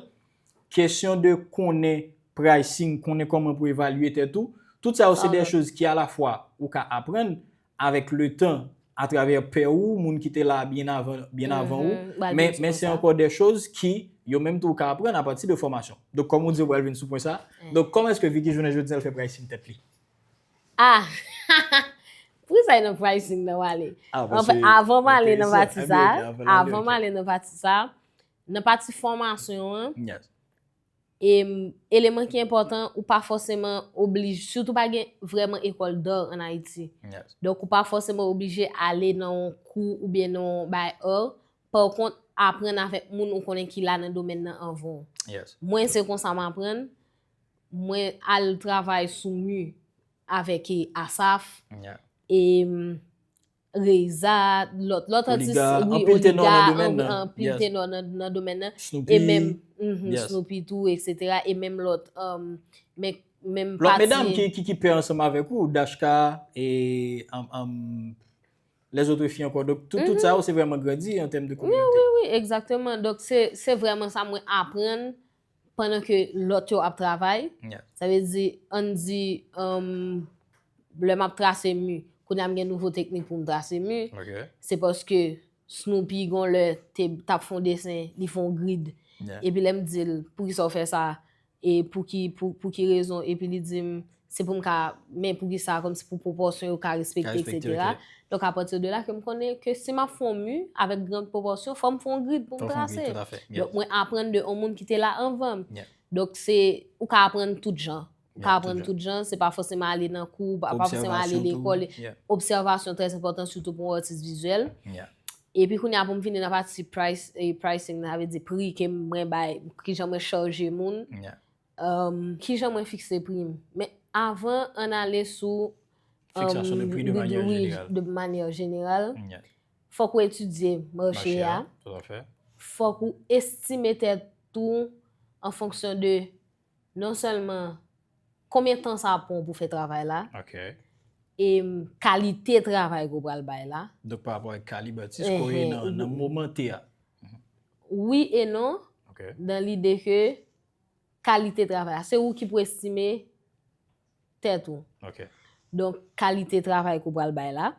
kesyon de konnen pricing, konnen kòman pou evalye tèt ou, tout sa yo se de choz ki alafwa ou ka aprann avèk le tan atravè pè ou, moun ki te la byen avan, byen avan ou, men, men se ankò de choz ki yo menm tou ou ka aprann apati de fòmasyon. Donk, kòm ou di, ou pral vin sou pwen sa. Donk, kòman èske Vicky jounen jodi a l fè pricing tèt li? Ah! Poukisa e nan pricing nan w ale? Anfen, avan m ale nan pati sa, avan m ale nan pati sa, nan pati fòmasyon an, e eleman ki enpòtan, ou pa fòseman oblije, sitou pa gen vrèman ekòl d'art ann Ayiti. Donk, ou pa fòseman oblije ale nan yon kou oubyen nan yon bay art. Pa kont, aprann avèk moun ou konnen ki la nan domèn nan anvan w. Mwen, se konsa m aprann. Mwen al travay sou mi avèk e, Asaf, e, Reza, lòt, lòt atis, wi, Oliga, anpil tenò nan, nan domèn nan. E menm, mhm, Snoopy tou, etsetera. E menm lòt, um, men, menm pati. Lòt medam ki, ki, ki pè ansanm avèk ou, Dashka, e, um, um, lèzòt fi ankò. Donk, tout, tout sa yo, se vrèman grandi an tèm de kominote. Wi, wi, egzakteman. Donk, se, se vrèman sa mwen aprann pandan ke lòt yo ap travay. Sa vle di, ann di, um, lè m ap trase mi, kounye a m gen nouvo teknik pou m trase mi. Se paske Snoopy gon lè te, t ap fè yon desen, li fè yon grid. Epi lè m di l, "Poukisa w fè sa? E pou ki, pou, pou ki rezon?" Epi li di m, "Se pou m ka, men poukisa, kòmsi pou pwopòsyon yo ka respekte, etsetera." Donk, apati de la, ke m konnen ke si m ap fè yon mi avèk gran pwopòsyon, fò m fè yon grid pou m trase. Donk, mwen aprann de yon moun ki te la anvan m. Donk, se, ou ka aprann tout jan. Ou ka aprann tout jan, se pa fòseman ale nan kou, pa, pa fòseman ale lekòl. Obsèvasyon trè enpòtan, sitou pou yon atis vizyèl. Epi kounye a pou m vini nan pati price, e pricing nan, sa vle di pri ke mwen bay, kijan mwen chaje moun, um, kijan mwen fikse pri m. Men avan ann ale sou, um, fiksasyon de pri de manyè jeneral, fòk ou etidye mache a. Fòk ou estime tèt ou an fonksyon de non sèlman konbyen tan sa ap pran w pou fè travay la, e kalite travay ke w pral bay la. Donk, pa rapò ak kalib atis ke w ye nan, nan moman te a. Wi e non, nan lide ke kalite travay la, se ou ki pou estime tèt ou. Donk, kalite travay ke w pral bay la.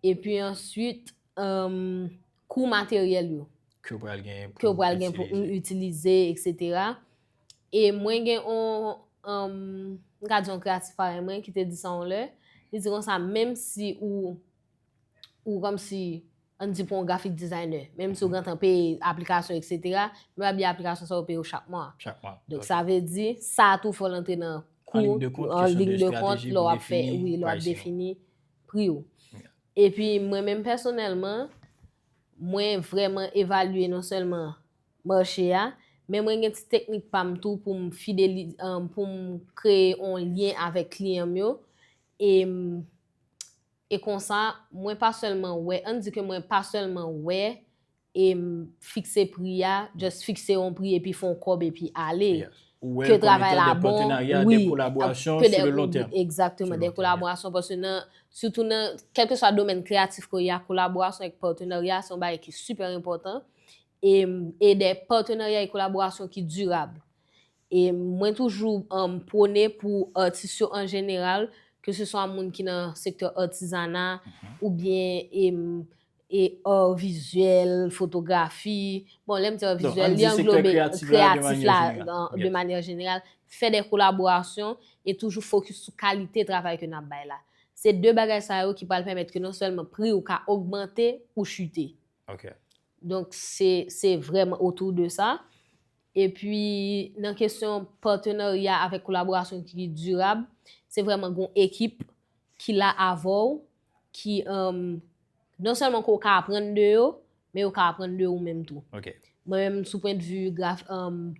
Epi answit, um, kou materyèl yo. Ke w pral gen pou itilize, etsetera. E mwen gen yon, um, m ka di yon kreyatif parèy mwen ki te di sa yon lè. Li di konsa, menm si ou, ou kòmsi, ann di pou yon graphic designer, menm si w gentan peye aplikasyon, etsetera, men pa bliye aplikasyon sa yo peye w chak mwa. Donk, sa vle di, sa a tou fò l antre nan kou, an liy de kont, lè w ap fè, wi, lè w ap defini pri w. Epi mwen menm pèsonèlman, mwen vrèman evalye non sèlman mache a, men mwen gen ti teknik pa m tou pou m fideli-, um, pou m kreye yon lyen avèk kliyan m yo. E, e konsa, mwen pa sèlman wè, ann di ke mwen pa sèlman wè e m fikse pri a, just fikse yon pri epi fè yon kòb epi ale. Ke travay la bon, wi, ke de, egzakteman, de kolaborasyon, paske nan, sitou nan, kèlkeswa domèn kreyatif ke w ye a, kolaborasyon avèk patenarya, se yon bagay ki sipè enpòtan, e, e de patenarya e kolaborasyon ki dirab. E mwen toujou, um, pwone pou atis yo an jeneral, ke se swa moun ki nan sektè atizana, oubyen, em, e art vizyèl, fotografi. Bon, lè m di art vizyèl, li anglobe kreyatif la, de manyè jeneral. Fè de kolaborasyon e toujou fokis sou kalite travay ke n ap bay la. Se de bagay sa yo ki pral pèmèt ke non sèlman pri w ka ogmante ou chite. Donk, se, se vrèman otou de sa. Epi, nan kesyon patenarya avèk kolaborasyon ki dirab, se vrèman gon ekip ki la avè w, ki, um, non sèlman ke w ka aprann de yo, men yo ka aprann de ou menm tou. Mwen menm, sou pwendvi graf-, um,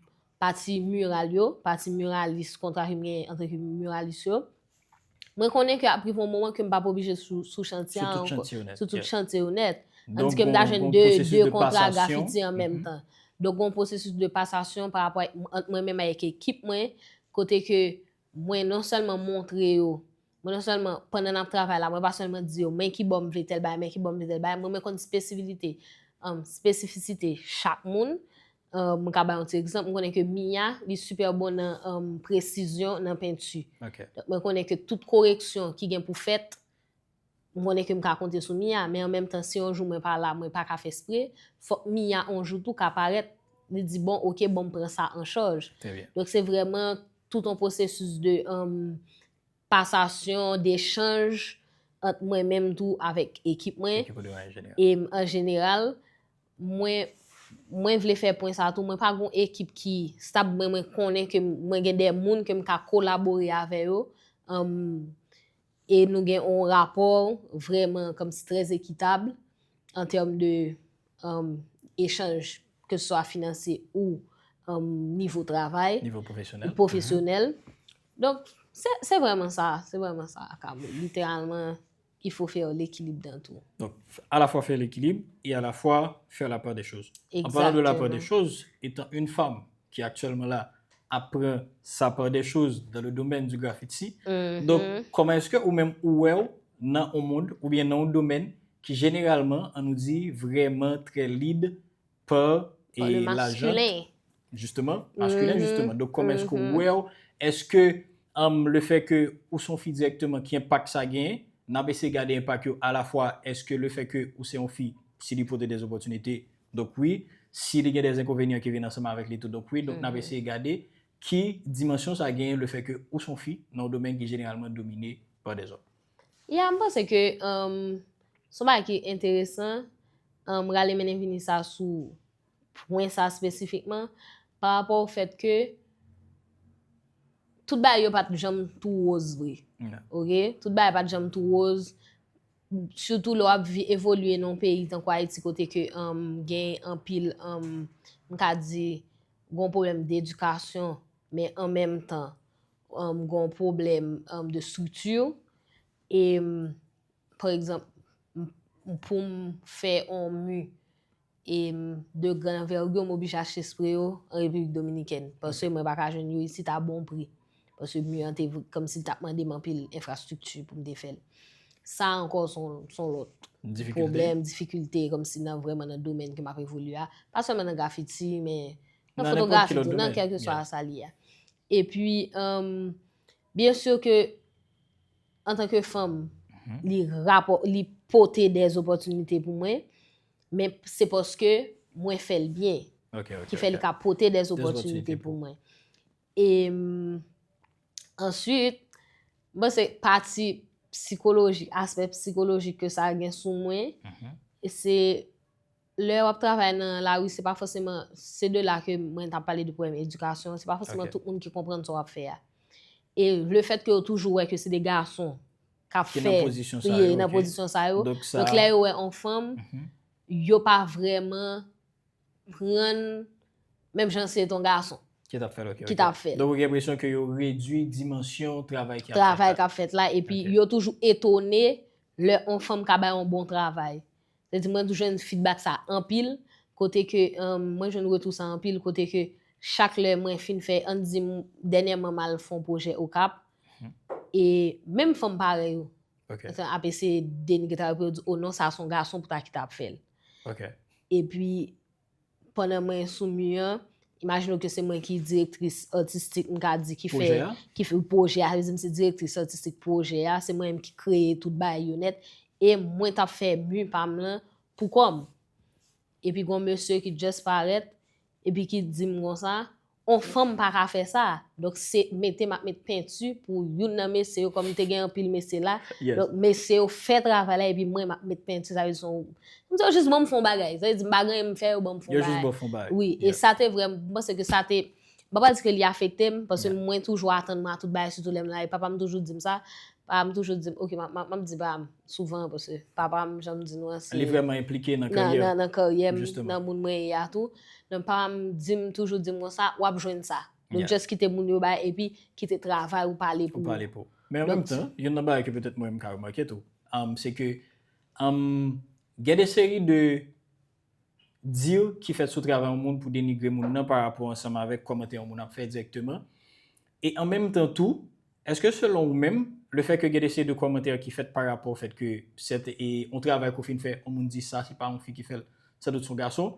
pati miral yo, pati miralis, kontra ke m gen antanke miralis yo, mwen konnen ke ap rive yon moman ke m p ap oblije sou, sou chantye a ankò. Sou tout chantye yo nèt. Donk, tandis ke m ta jwenn de, de kontra grafiti an menm tan. Donk, gon pwosesis de pasasyon pa rapò ant mwen menm avèk ekip mwen, kote ke mwen non sèlman montre yo, mwen non sèlman, pandan n ap travay la, mwen pa sèlman di yo, men ki bò m vle tèl bagay, men ki bò m vle tèl bagay, mwen, mwen konn spesifite, um, spesifisite chak moun. Um, mwen ka bay yon ti egzanp, mwen konnen ke Mia, li sipè bon nan, um, presizyon nan penti. Donk, mwen konnen ke tout koreksyon ki gen pou fèt, mwen konnen ke m ka konte sou Mia, men an menm tan, si yon jou mwen pa la, mwen pa ka fè espre, fòk Mia yon jou tou ka parèt, li di, bon, oke, bon, m pran sa an chaj. Donk, se vrèman tout yon pwosesis de, um, pasasyon, dechanj ant mwen menm tou avèk ekip mwen. E m, an jeneral, mwen, mwen vle fè pwen sa tou, mwen pa gon ekip ki stab, mwen, mwen konnen ke mwen gen de moun ke m ka kolabore avè yo, um, e nou gen yon rapò vrèman kòmsi trè ekitab an tèm de, um, echanj, ke se swa finanse ou, um, nivo travay, nivo pwofesyonèl. Pwofesyonèl. Donk, se, se vrèman sa, se vrèman sa, Akam. Literalman, il faut faire l'équilibre dans tout. Donc, à la fois faire l'équilibre et à la fois faire la part des choses. En parlant de la part des choses, étant une femme qui actuellement là a pran sa part des choses dans le domaine du graffiti, donk, kòman èske ou menm ou wè w nan yon mond oubyen nan yon domèn ki jeneralman, an nou di, vrèman trè lead pa, e, lajan, jisteman, maskilen, jisteman. Donk, kòman èske w wè w? Èske, um, le fè ke ou se yon fi dirèkteman, ki enpak sa genyen? N ap eseye gade enpak yo alafwa, èske le fè ke ou se yon fi, si li pote de opòtinite, donk wi, si li gen de enkonvenyan ki vin ansanm avèk li tou, donk wi, donk n ap eseye gade ki dimansyon sa genyen le fè ke ou se yon fi nan yon domèn ki jeneralman domine pa de zòm. Ya, m panse ke, um, se yon bagay ki enteresan, um, rale mennen vini sa sou pwen sa espesifikman, pa rapò o fèt ke tout bagay yo pa t janm tou woz vre. Oke? Tout bagay pa t janm tou woz, sitou lè w ap vi-, evolye nan yon peyi tankou Ayiti kote ke, um, gen anpil, um, m ka di, gon pwoblèm dedikasyon, men an menm tan, um, gon pwoblèm, um, de estrikti. E, um, pa egzanp, m, m, pou m fè yon mi, e, m, de gran anvègi, m oblije achte spre yo an Repiblik Dominikèn, paske mwen pa ka jwenn yo isit a bon pri. Paske mi an te v-, kòmsi l t ap mande m anpil enfrastrikti pou m te fè l. Sa ankò se yon, se yon lòt pwoblèm, difikilte, kòmsi nan, vrèman nan domèn ke m ap evolye a. Pa sèlman nan grafiti, men nan fotografi tou, nan kèlkeswa sa li ye a. Epi, um, byen si ke antanke fanm, li rapò-, li pote de opòtinite pou mwen, men se paske mwen fè l byen, ki fè li ka pote de opòtinite pou mwen. E, m, answit, m panse pati sikolojik, aspè sikolojik ke sa gen sou mwen, e se lè w ap travay nan lari, se pa fòseman, se de la ke mwen t ap pale de pwoblèm edikasyon, se pa fòseman tout moun ki konprann sa w ap fè a. E le fèt ke yo toujou wè ke se de gason k ap fè, ki nan pozisyon sa yo, donk lè yo wè yon fanm, yo pa vrèman pran l menm jan se t yon gason ki t ap fè l, oke, ki t ap fè l. Donk, ou gen enpresyon ke yo redui dimansyon travay ki ap fèt la. Travay k ap fèt la, epi yo toujou etone lè yon fanm ka bay yon bon travay. Sa di, mwen jwenn feedback sa anpil, kote ke, um, mwen jwenn retou sa anpil, kote ke chak lè mwen fin fè, ann di, m, dènyèman m al fè yon pwojè Okap, e menm fanm parèy yo ap eseye denigre travay pou yo di, o non, sa se yon gason pou ta ki t ap fè l. Epi, pandan mwen sou mi an, imajine w ke se mwen ki direktris atistik, m ka di, ki fè, ki fè pwojè a, sa vle di m se direktris atistik pwojè a, se mwen menm ki kreye tout bagay yo nèt, e mwen t ap fè mi pa m lan pou kò m. Epi gon mesye ki just parèt, epi ki di m konsa, on fanm pa ka fè sa. Donk, se mete m ap met penti pou youn nan mesye yo, kòm te gen anpil mesye la. Donk, mesye yo fè travay la, epi mwen m ap met penti, sa vle di se yon, m di yo jis ban m fè yon bagay. Sa vle di m pa gen anyen m fè, yo ban m fè yon bagay. Yo jis ban w fè yon bagay. Wi, e sa te vrèman, m panse ke sa te, m pa pral di ke li afekte m, paske mwen toujou atann mwen a tout bagay, sitou lè m la, e papa m toujou di m sa, papa m toujou di m, oke, m ap, m ap, m ap di papa m souvan, paske papa m, jan m di nou an, se li vrèman enplike nan karyè, nan, nan karyè m, nan moun mwen ye a tou. Donk, papa m di m, toujou di m konsa, w ap jwenn sa. Donk, just kite moun yo bay, epi kite travay ou pale pou ou. Ou pale pou ou. Men an menm tan, youn nan bagay ke petèt mwen m ka remake tou, um, se ke, um, Gen de seri de deal ki fèt sou travay yon moun pou denigre moun nan pa rapò ansanm avèk kòmantè yon moun ap fè dirèkteman. E an menm tan tou, èske selon ou menm, le fè ke gen de seri de kòmantè ki fèt pa rapò fèt ke sèt e yon travay ke w fin fè, yon moun di sa se pa yon fi ki fè l, sandout se yon gason,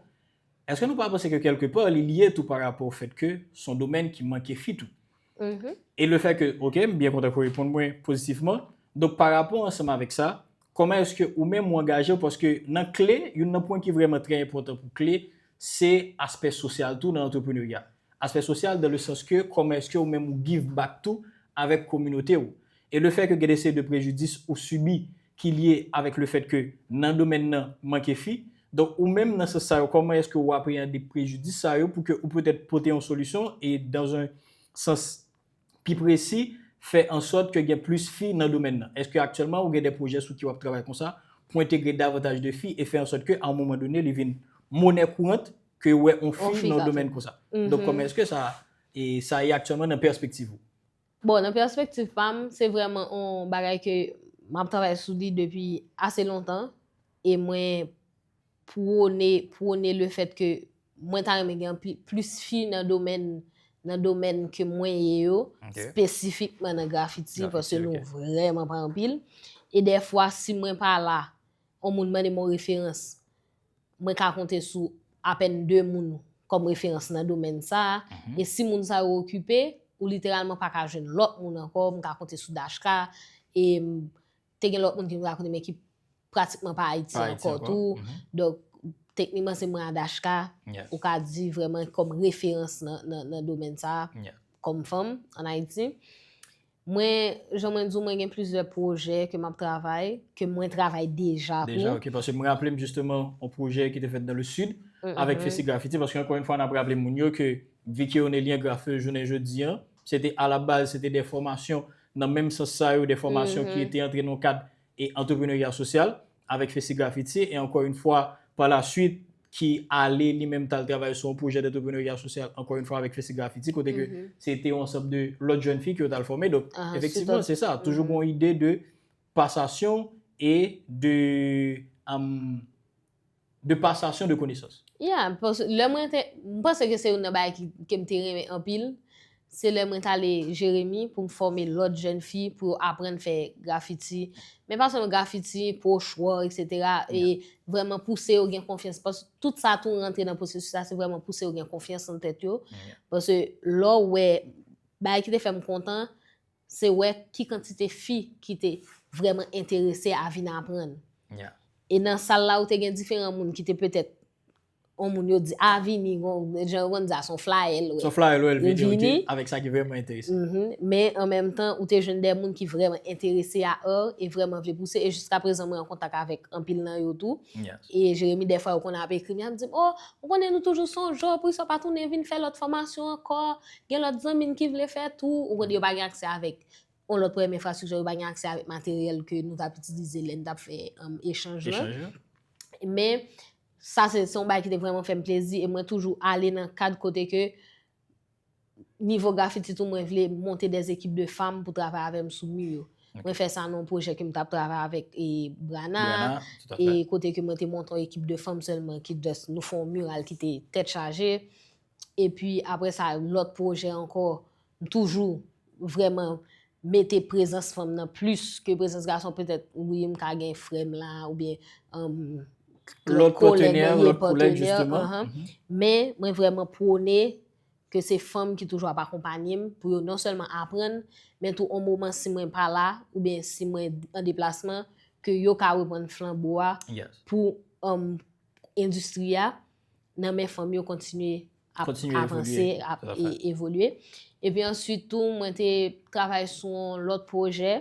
èske nou pa panse ke kèlke pa li lye tou pa rapò fèt ke se yon domèn ki manke fi tou? E le fè ke, ok, m byen kontan ke w reponn mwen pozitivman. Donk pa rapò ansanm avèk sa, kòman èske ou menm ou angaje w? Paske nan kle, youn nan pwen ki vrèman trè enpòtan pou kle, se aspè sosyal tou nan antreprenerya. Aspè sosyal dans le sens ke kòman èske ou menm ou give back tou avèk kominote w. E le fè ke gen de seri de prejidis ou sibi ki lye avèk le fèt ke nan domèn nan manke fi, donk ou menm nan sans sa yo, kòman èske ou apreyande prejidis sa yo pou ke ou petèt pote yon solisyon e dans un sens pi presi, fè an sòt ke gen plis fi nan domèn nan? Èske aktyèlman ou gen de pwojè sou ki w ap travay konsa pou entegre davantaj de fi e fè an sòt ke a yon moman done li vin monè kourant ke wè yon fi nan domèn konsa? Donk kòman èske sa e sa ye aktyèlman nan pèspektiv ou? Bon, nan pèspektiv pa m, se vrèman yon bagay ke m ap travay sou li depi ase lontan e mwen pwone pwone le fèt ke mwen ta renmen gen anpi- plis fi nan domèn nan domèn ke mwen ye yo, espesifikman nan grafiti, paske nou vrèman pa anpil. E dèfwa, si mwen pa la, yon moun mande m yon referans, mwen ka konte sou apèn de moun kòm referans nan domèn sa a. E si moun sa yo okipe, ou literalman pa ka jwenn lòt moun ankò. M ka konte sou Dashka. E m te gen lòt moun ki m rakonte, men ki pratikman pa Ayiti ankò tou. Donk, teknikman, se mwen a Dashka, ou ka di vrèman kòm referans nan, nan, nan domèn sa a, kòm fanm ann Ayiti. Mwen, jan mwen di w, mwen gen plizyè pwojè ke m ap travay, ke mwen travay deja pou. Deja, ok, paske mwen raple m jisteman yon pwojè ki te fèt dans le sud avèk Fesi Graffiti, paske ankò yon fwa n ap raple moun yo ke Vicky Onelien, grafè jounen jodi an, se te alabaz, se te de fòmasyon nan menm sans sa yo, de fòmasyon ki te antre nan kad e antreprenerya sosyal avèk Fesi Graffiti e ankò yon fwa pa la swit ki ale li menm t al travay sou yon pwojè d'antreprenerya sosyal ankò yon fwa avèk Fesi Graffiti kote ke se te yon ansanm de lòt jèn fi ke yo t al fòme. Donk efektivman se sa, toujou gen yon ide de pasasyon e de um, de pasasyon de konesans. Yeah, paske lè mwen te, m panse ke se youn nan bagay ki, ke m te renmen anpil, se lè mwen t ale Jeremi pou m fòme lòt jèn fi pou yo aprann fè grafiti. Men pa sèlman grafiti, pochwò, etsetera. E vrèman pouse yo gen konfyans. Paske tout sa tou rantre nan pwosesis la, se vrèman pouse yo gen konfyans nan tèt yo. Paske lè w wè, bagay ki te fè m kontan, se wè ki kantite fi ki te vrèman enterese a vin aprann. E nan sal la, ou te gen diferan moun ki te petèt, yon moun yo di, a, vini, jan yo konn di a, se yon flayè l wè. Se yon flayè l wè, l vini, ok, avèk sa ki vrèman enterese. Men, an menm tan, ou te jwenn de moun ki vrèman enterese a art e vrèman vle pouse. E jiskaprezan, mwen an kontak avèk anpil nan yo tou. E Jeremi, dèfwa, yo konn ap ekri m, y ap di m, o, ou konnen nou toujou sonje w, poukisa w pa tounen vin fè lòt fòmasyon ankò? Gen lòt zanmi n ki vle fè tou. Ou konnen yo pa gen aksè avèk yon lòt pwoblèm enfrastrikti, yo pa gen aksè avèk materyèl ke nou t ap itilize lè n t ap fè echanj lan. Men, sa se, se yon bagay ki te vrèman fè m plezi e mwen toujou ale nan kad kote ke nivo grafiti tou, mwen vle monte des équipes de femmes pou travay avè m sou mi yo. Mwen fè sa nan yon pwojè ke m t ap travay avèk e Brana, e kote ke mwen te monte yon ekip de fanm sèlman ki just nou fè yon miral ki te tèt chaje. Epi apre sa, lòt pwojè ankò, m toujou vrèman mete prezans fanm nan plis ke prezans gason. Petèt, wi, m ka gen frè m la, oubyen lòt patnè, lòt kòlèg, jisteman. Men, mwen vrèman pwone ke se fanm ki toujou ap akonpanye m pou yo non sèlman aprann, men tou yon moman si mwen pa la, oubyen si mwen an deplasman, ke yo ka reprann flanbo a pou endistri a nan men fanm yo kontinye ap avanse, ap evolye. Epi answit tou, mwen te travay sou yon lòt pwojè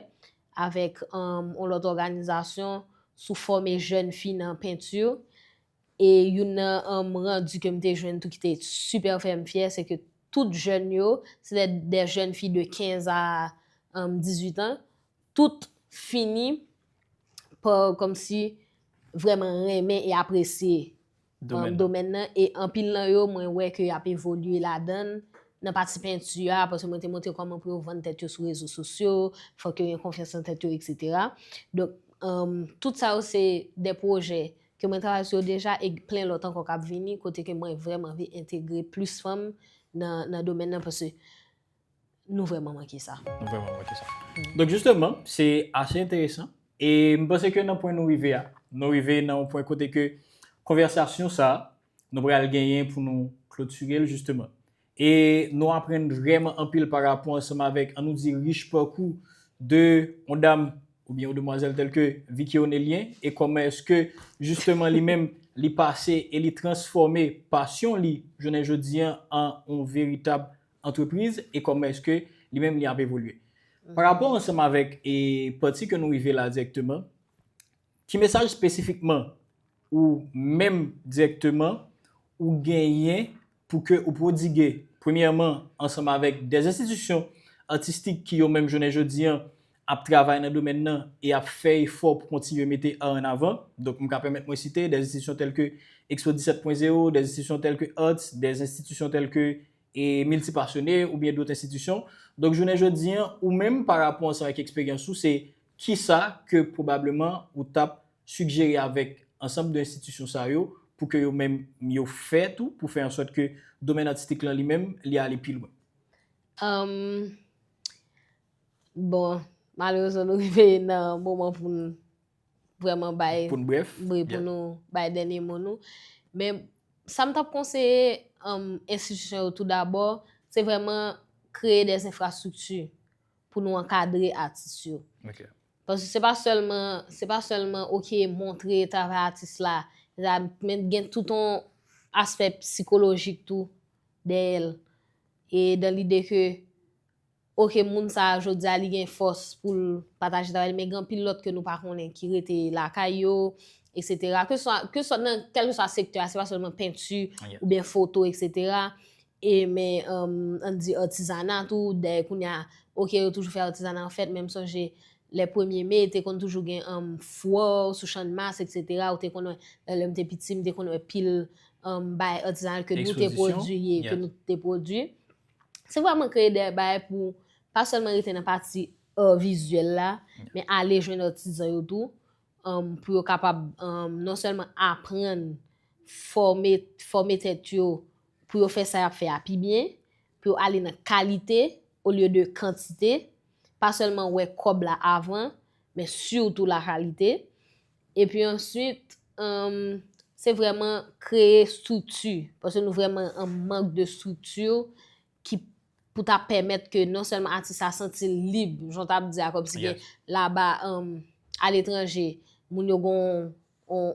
avèk yon lòt òganizasyon sou fòme jèn fi nan penti. E youn nan randi ke m te jwenn tou ki te sipè fè m fyè, se ke tout jèn yo, se de, de jèn fi de kenz a dizuit an, tout fini pa kòmsi vrèman renmen e apresye domèn nan. E anpil nan yo, mwen wè ke y ap evolye ladan l, nan pati penti a, paske mwen te montre kòman pou yo vann tèt yo sou rezo sosyo, fòk yo gen konfyans nan tèt yo, etsetera. Donk, tout sa yo se de pwojè Mwen travay sou yo deja e plen lòt ankò k ap vini, kote ke mwen vrèman anvi entegre plis fanm nan, nan domèn nan, paske nou vrèman manke sa. Nou vrèman manke sa. Donk, jisteman, se ase enteresan. E m panse ke nan pwen nou rive a, nou rive nan yon pwen kote ke konvèsasyon sa a, nou pral genyen pou nou klotire l, jisteman. E nou aprann vrèman anpil pa rapò ansanm avèk, ann nou di, rich pakou de yon dam oubyen yon demwazèl tèl ke Vicky Onelien, e kòman èske, jisteman, li menm, li pase e li transfòme pasyon li, jounen jodi an, an yon veritab antrepriz, e kòman èske li menm li ap evolye. Pa rapò ansanm avèk e pati ke nou rive la dirèkteman, ki mesaj espesifikman ou menm dirèkteman ou genyen pou ke ou pwodige, premyèman, ansanm avèk de enstitisyon atistik ki yo menm jounen jodi an ap travay nan domèn nan e ap fè efò pou kontinye mete art an avan. Donk, m ka pèmèt mwen site de enstitisyon tèl ke Expo disèt pwen zewo, de enstitisyon tèl ke Arts, de enstitisyon tèl ke e miltipasyone oubyen dòt enstitisyon. Donk, jounen jodi an, ou menm, pa rapò ansanm avèk eksperyans ou, se kisa ke pwobableman ou t ap sigjere avèk ansanm de enstitisyon sa yo pou ke yo menm yo fè tou, pou fè ansòt ke domèn atistik lan li menm, li ale pi lwen? Um, bon, malerezman, nou rive nan moman pou n vrèman bay, Pou n brèf? Wi, pou nou bay dènye mo nou. Men sa m t ap konseye um, enstitisyon yo tou dabò, se vrèman kreye de enfrastrikti pou nou ankadre atis yo. Ok. Paske se pa sèlman, se pa sèlman, ok, montre travay atis la, men gen tout yon aspè sikolojik tou dèyè l. E dan lide ke, ok, moun sa a, jodi a, li gen fòs pou l pataje travay li, men gen anpil lòt ke nou pa konnen ki rete lakay yo, etsetera. Keseswa, keseswa nan kèlkeswa sektè a, se pa sèlman penti oubyen foto, etsetera. E men, um, ann di atizana tou, dèyè kounye a, ok, yo toujou fè atizana anfèt, men m sonje lè premye me, te konn toujou gen um, fwò sou Channmas, etsetera. Ou te konn wè, lè m te piti, m te konn wè pil um, bay atizanal ke nou te pwodui, ke nou te pwodui. Se vrèman kreye de bagay pou pa sèlman rete nan pati art vizyèl la, men ale jwenn atizan yo tou, um, pou yo kapab um, non sèlman aprann fòme, fòme tèt yo pou yo fè sa y ap fè a pi byen, pou yo ale nan kalite olye de kantite, pa sèlman wè kòb la avan, men sitou la kalite. Epi answit, um, se vrèman kreye estrikti, paske nou vrèman an mank de estrikti ki pou ta pèmèt ke non sèlman atis la santi l lib, jan w t ap di a, kòmsi gen laba um, aletranje, moun yo gen yon,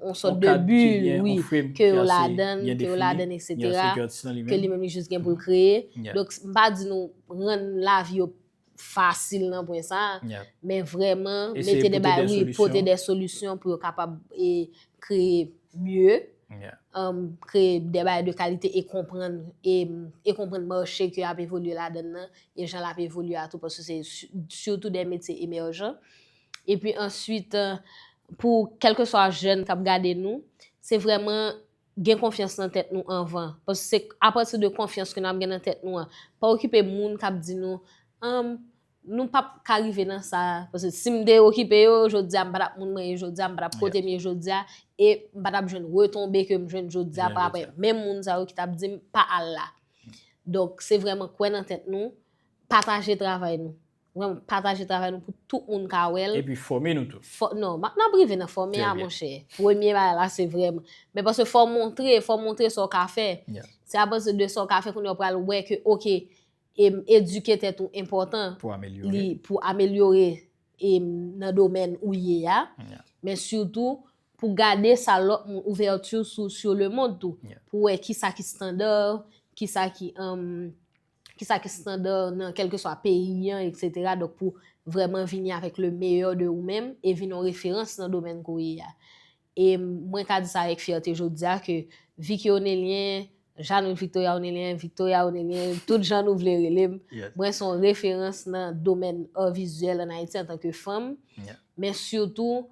yon sòt de bil, wi, ke yo ladann, ke yo ladann, etsetera, ke li menm li jis gen pou l kreye. Donk, m pa di nou rann lavi yo fasil nan pwen sa a, men vrèman mete de bagay, wi, pote de solisyon pou yo kapab e, kreye mye, um, kreye de bagay de kalite e konprann, e, e konprann mache ke y ap evolye ladann nan, e jan l ap evolye a tou, paske se sitou de metye emèjan. Epi answit, pou kèlkeswa jèn k ap gade nou, se vrèman gen konfyans nan tèt nou anvan. Paske se apati de konfyans ke n ap gen nan tèt nou an. Pa okipe moun k ap di nou, um, nou p ap ka rive nan sa. Paske si m te okipe yo, jodi a m pa t ap moun mwen ye jodi a, m pa t ap kote m ye jodi a, e m pa t ap jwenn retonbe ke m jwenn jodi a pa rapò menm moun sa yo ki t ap di m pa al la. Donk, se vrèman kwè nan tèt nou, pataje travay nou. Vrèman, pataje travay nou pou tout moun ka wè l. Epi fòme nou tou. Fò, non, n ap rive nan fòme a, monchè. Premye bagay la, se vrèman. Men paske fò w montre, fò w montre sa w ka fè. Se apati de sa w ka fè, kounye a w pral wè ke, ok, e, edike tèt ou enpòtan pou amelyore, pou amelyore e, nan domèn ou ye a. Men sitou, pou gade sa lòt moun, ouvèti sou, sou le mond tou. Pou wè kisa ki standard, kisa ki, um, kisa ki standard nan kèlkeswa peyi an, etsetera. Donk, pou vrèman vini avèk le meilleur de ou menm e vin yon referans nan domèn ke w ye a. E mwen ka di sa avèk fyète jodi a ke Vicky Onelien, Jeannot Victoria Onelien, Victoria Onelien, tout jan nou vle rele m, mwen se yon referans nan domèn art vizyèl ann Ayiti antanke fanm, men sitou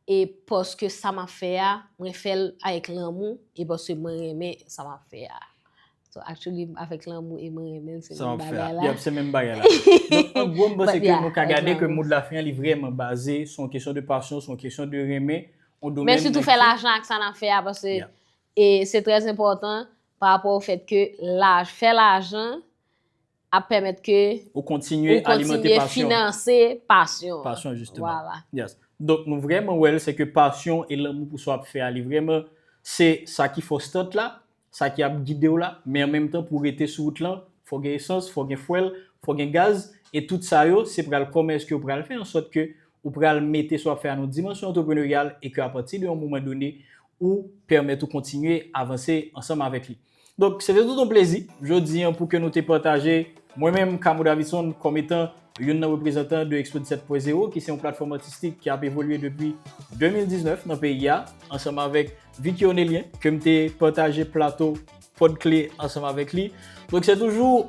e paske sa m ap fè a, mwen fè l avèk lanmou e paske mwen renmen sa m ap fè a. So, actually, avèk lanmou e mwen renmen l, se menm bagay la. Yep, se menm bagay la. Donk, an gwo, m panse ke nou ka gade ke mo de la fen an, li vrèman baze sou yon kesyon de pasyon, sou yon kesyon de renmen, men sitou fè lajan ak sa n ap fè a, paske e se trè enpòtan pa rapò o fèt ke laj, fè lajan ap pèmèt ke ou kontinye alimante pasyon. Finanse pasyon. Pasyon, jisteman. Yes. Donk, nou vrèman wè l, se ke pasyon e lanmou pou sa w ap fè a, li vrèman, se sa ki fòs tant la, sa ki ap gide w la, men an menm tan, pou w rete sou wout lan, fò w gen esans, fò w gen fwèl, fò w gen gaz, e tout sa yo, se pral kòman èske w pral fè an sòt ke ou pral mete sa w ap fè a nan yon dimansyon antrepreneryal e ke apati de yon moman done, ou pèmèt ou kontinye avanse ansanm avèk li. Donk, se te tout yon plezi, jodi an, pou ke nou te pataje, mwen menm, Camo Davidson, kòm etan youn nan reprezantan de Expo disèt pwen zewo, ki se yon platfòm atistik ki ap evolye depi de mil diznèf nan peyi a, ansanm avèk Vicky Onelien, ke m te pataje plato Pòdkle ansanm avèk li. Donk, se toujou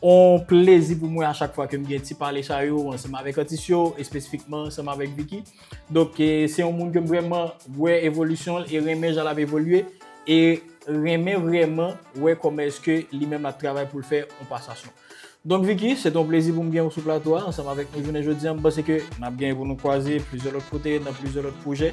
yon plezi pou mwen a chak fwa ke m gen ti pale sa yo ansanm avèk atis yo, espesifikman ansanm avèk Vicky. Donk, e, se yon moun ke m vrèman wè evolisyon l e renmen jan l ap evolye e renmen vrèman wè kòman èske li menm l ap travay pou l fè yon pasasyon. Donk, Vicky, se te yon plezi pou m gen w sou plato a ansanm avèk nou jounen jodi a. M panse ke n ap gen pou nou kwaze plizyè lòt kote, nan plizyè lòt pwojè.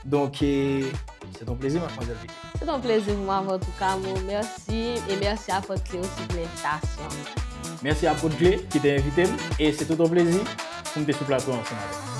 Donk, e, se te yon plezi, madmwazèl Vicky. Se te yon plezi pou mwen avè w tou, Camo. Mèsi. E mèsi a Pòdkle osi pou envitasyon an. Mèsi a Pòdkle ki te envite m. E se te yon plezi pou m te sou plato a ansanm avè w.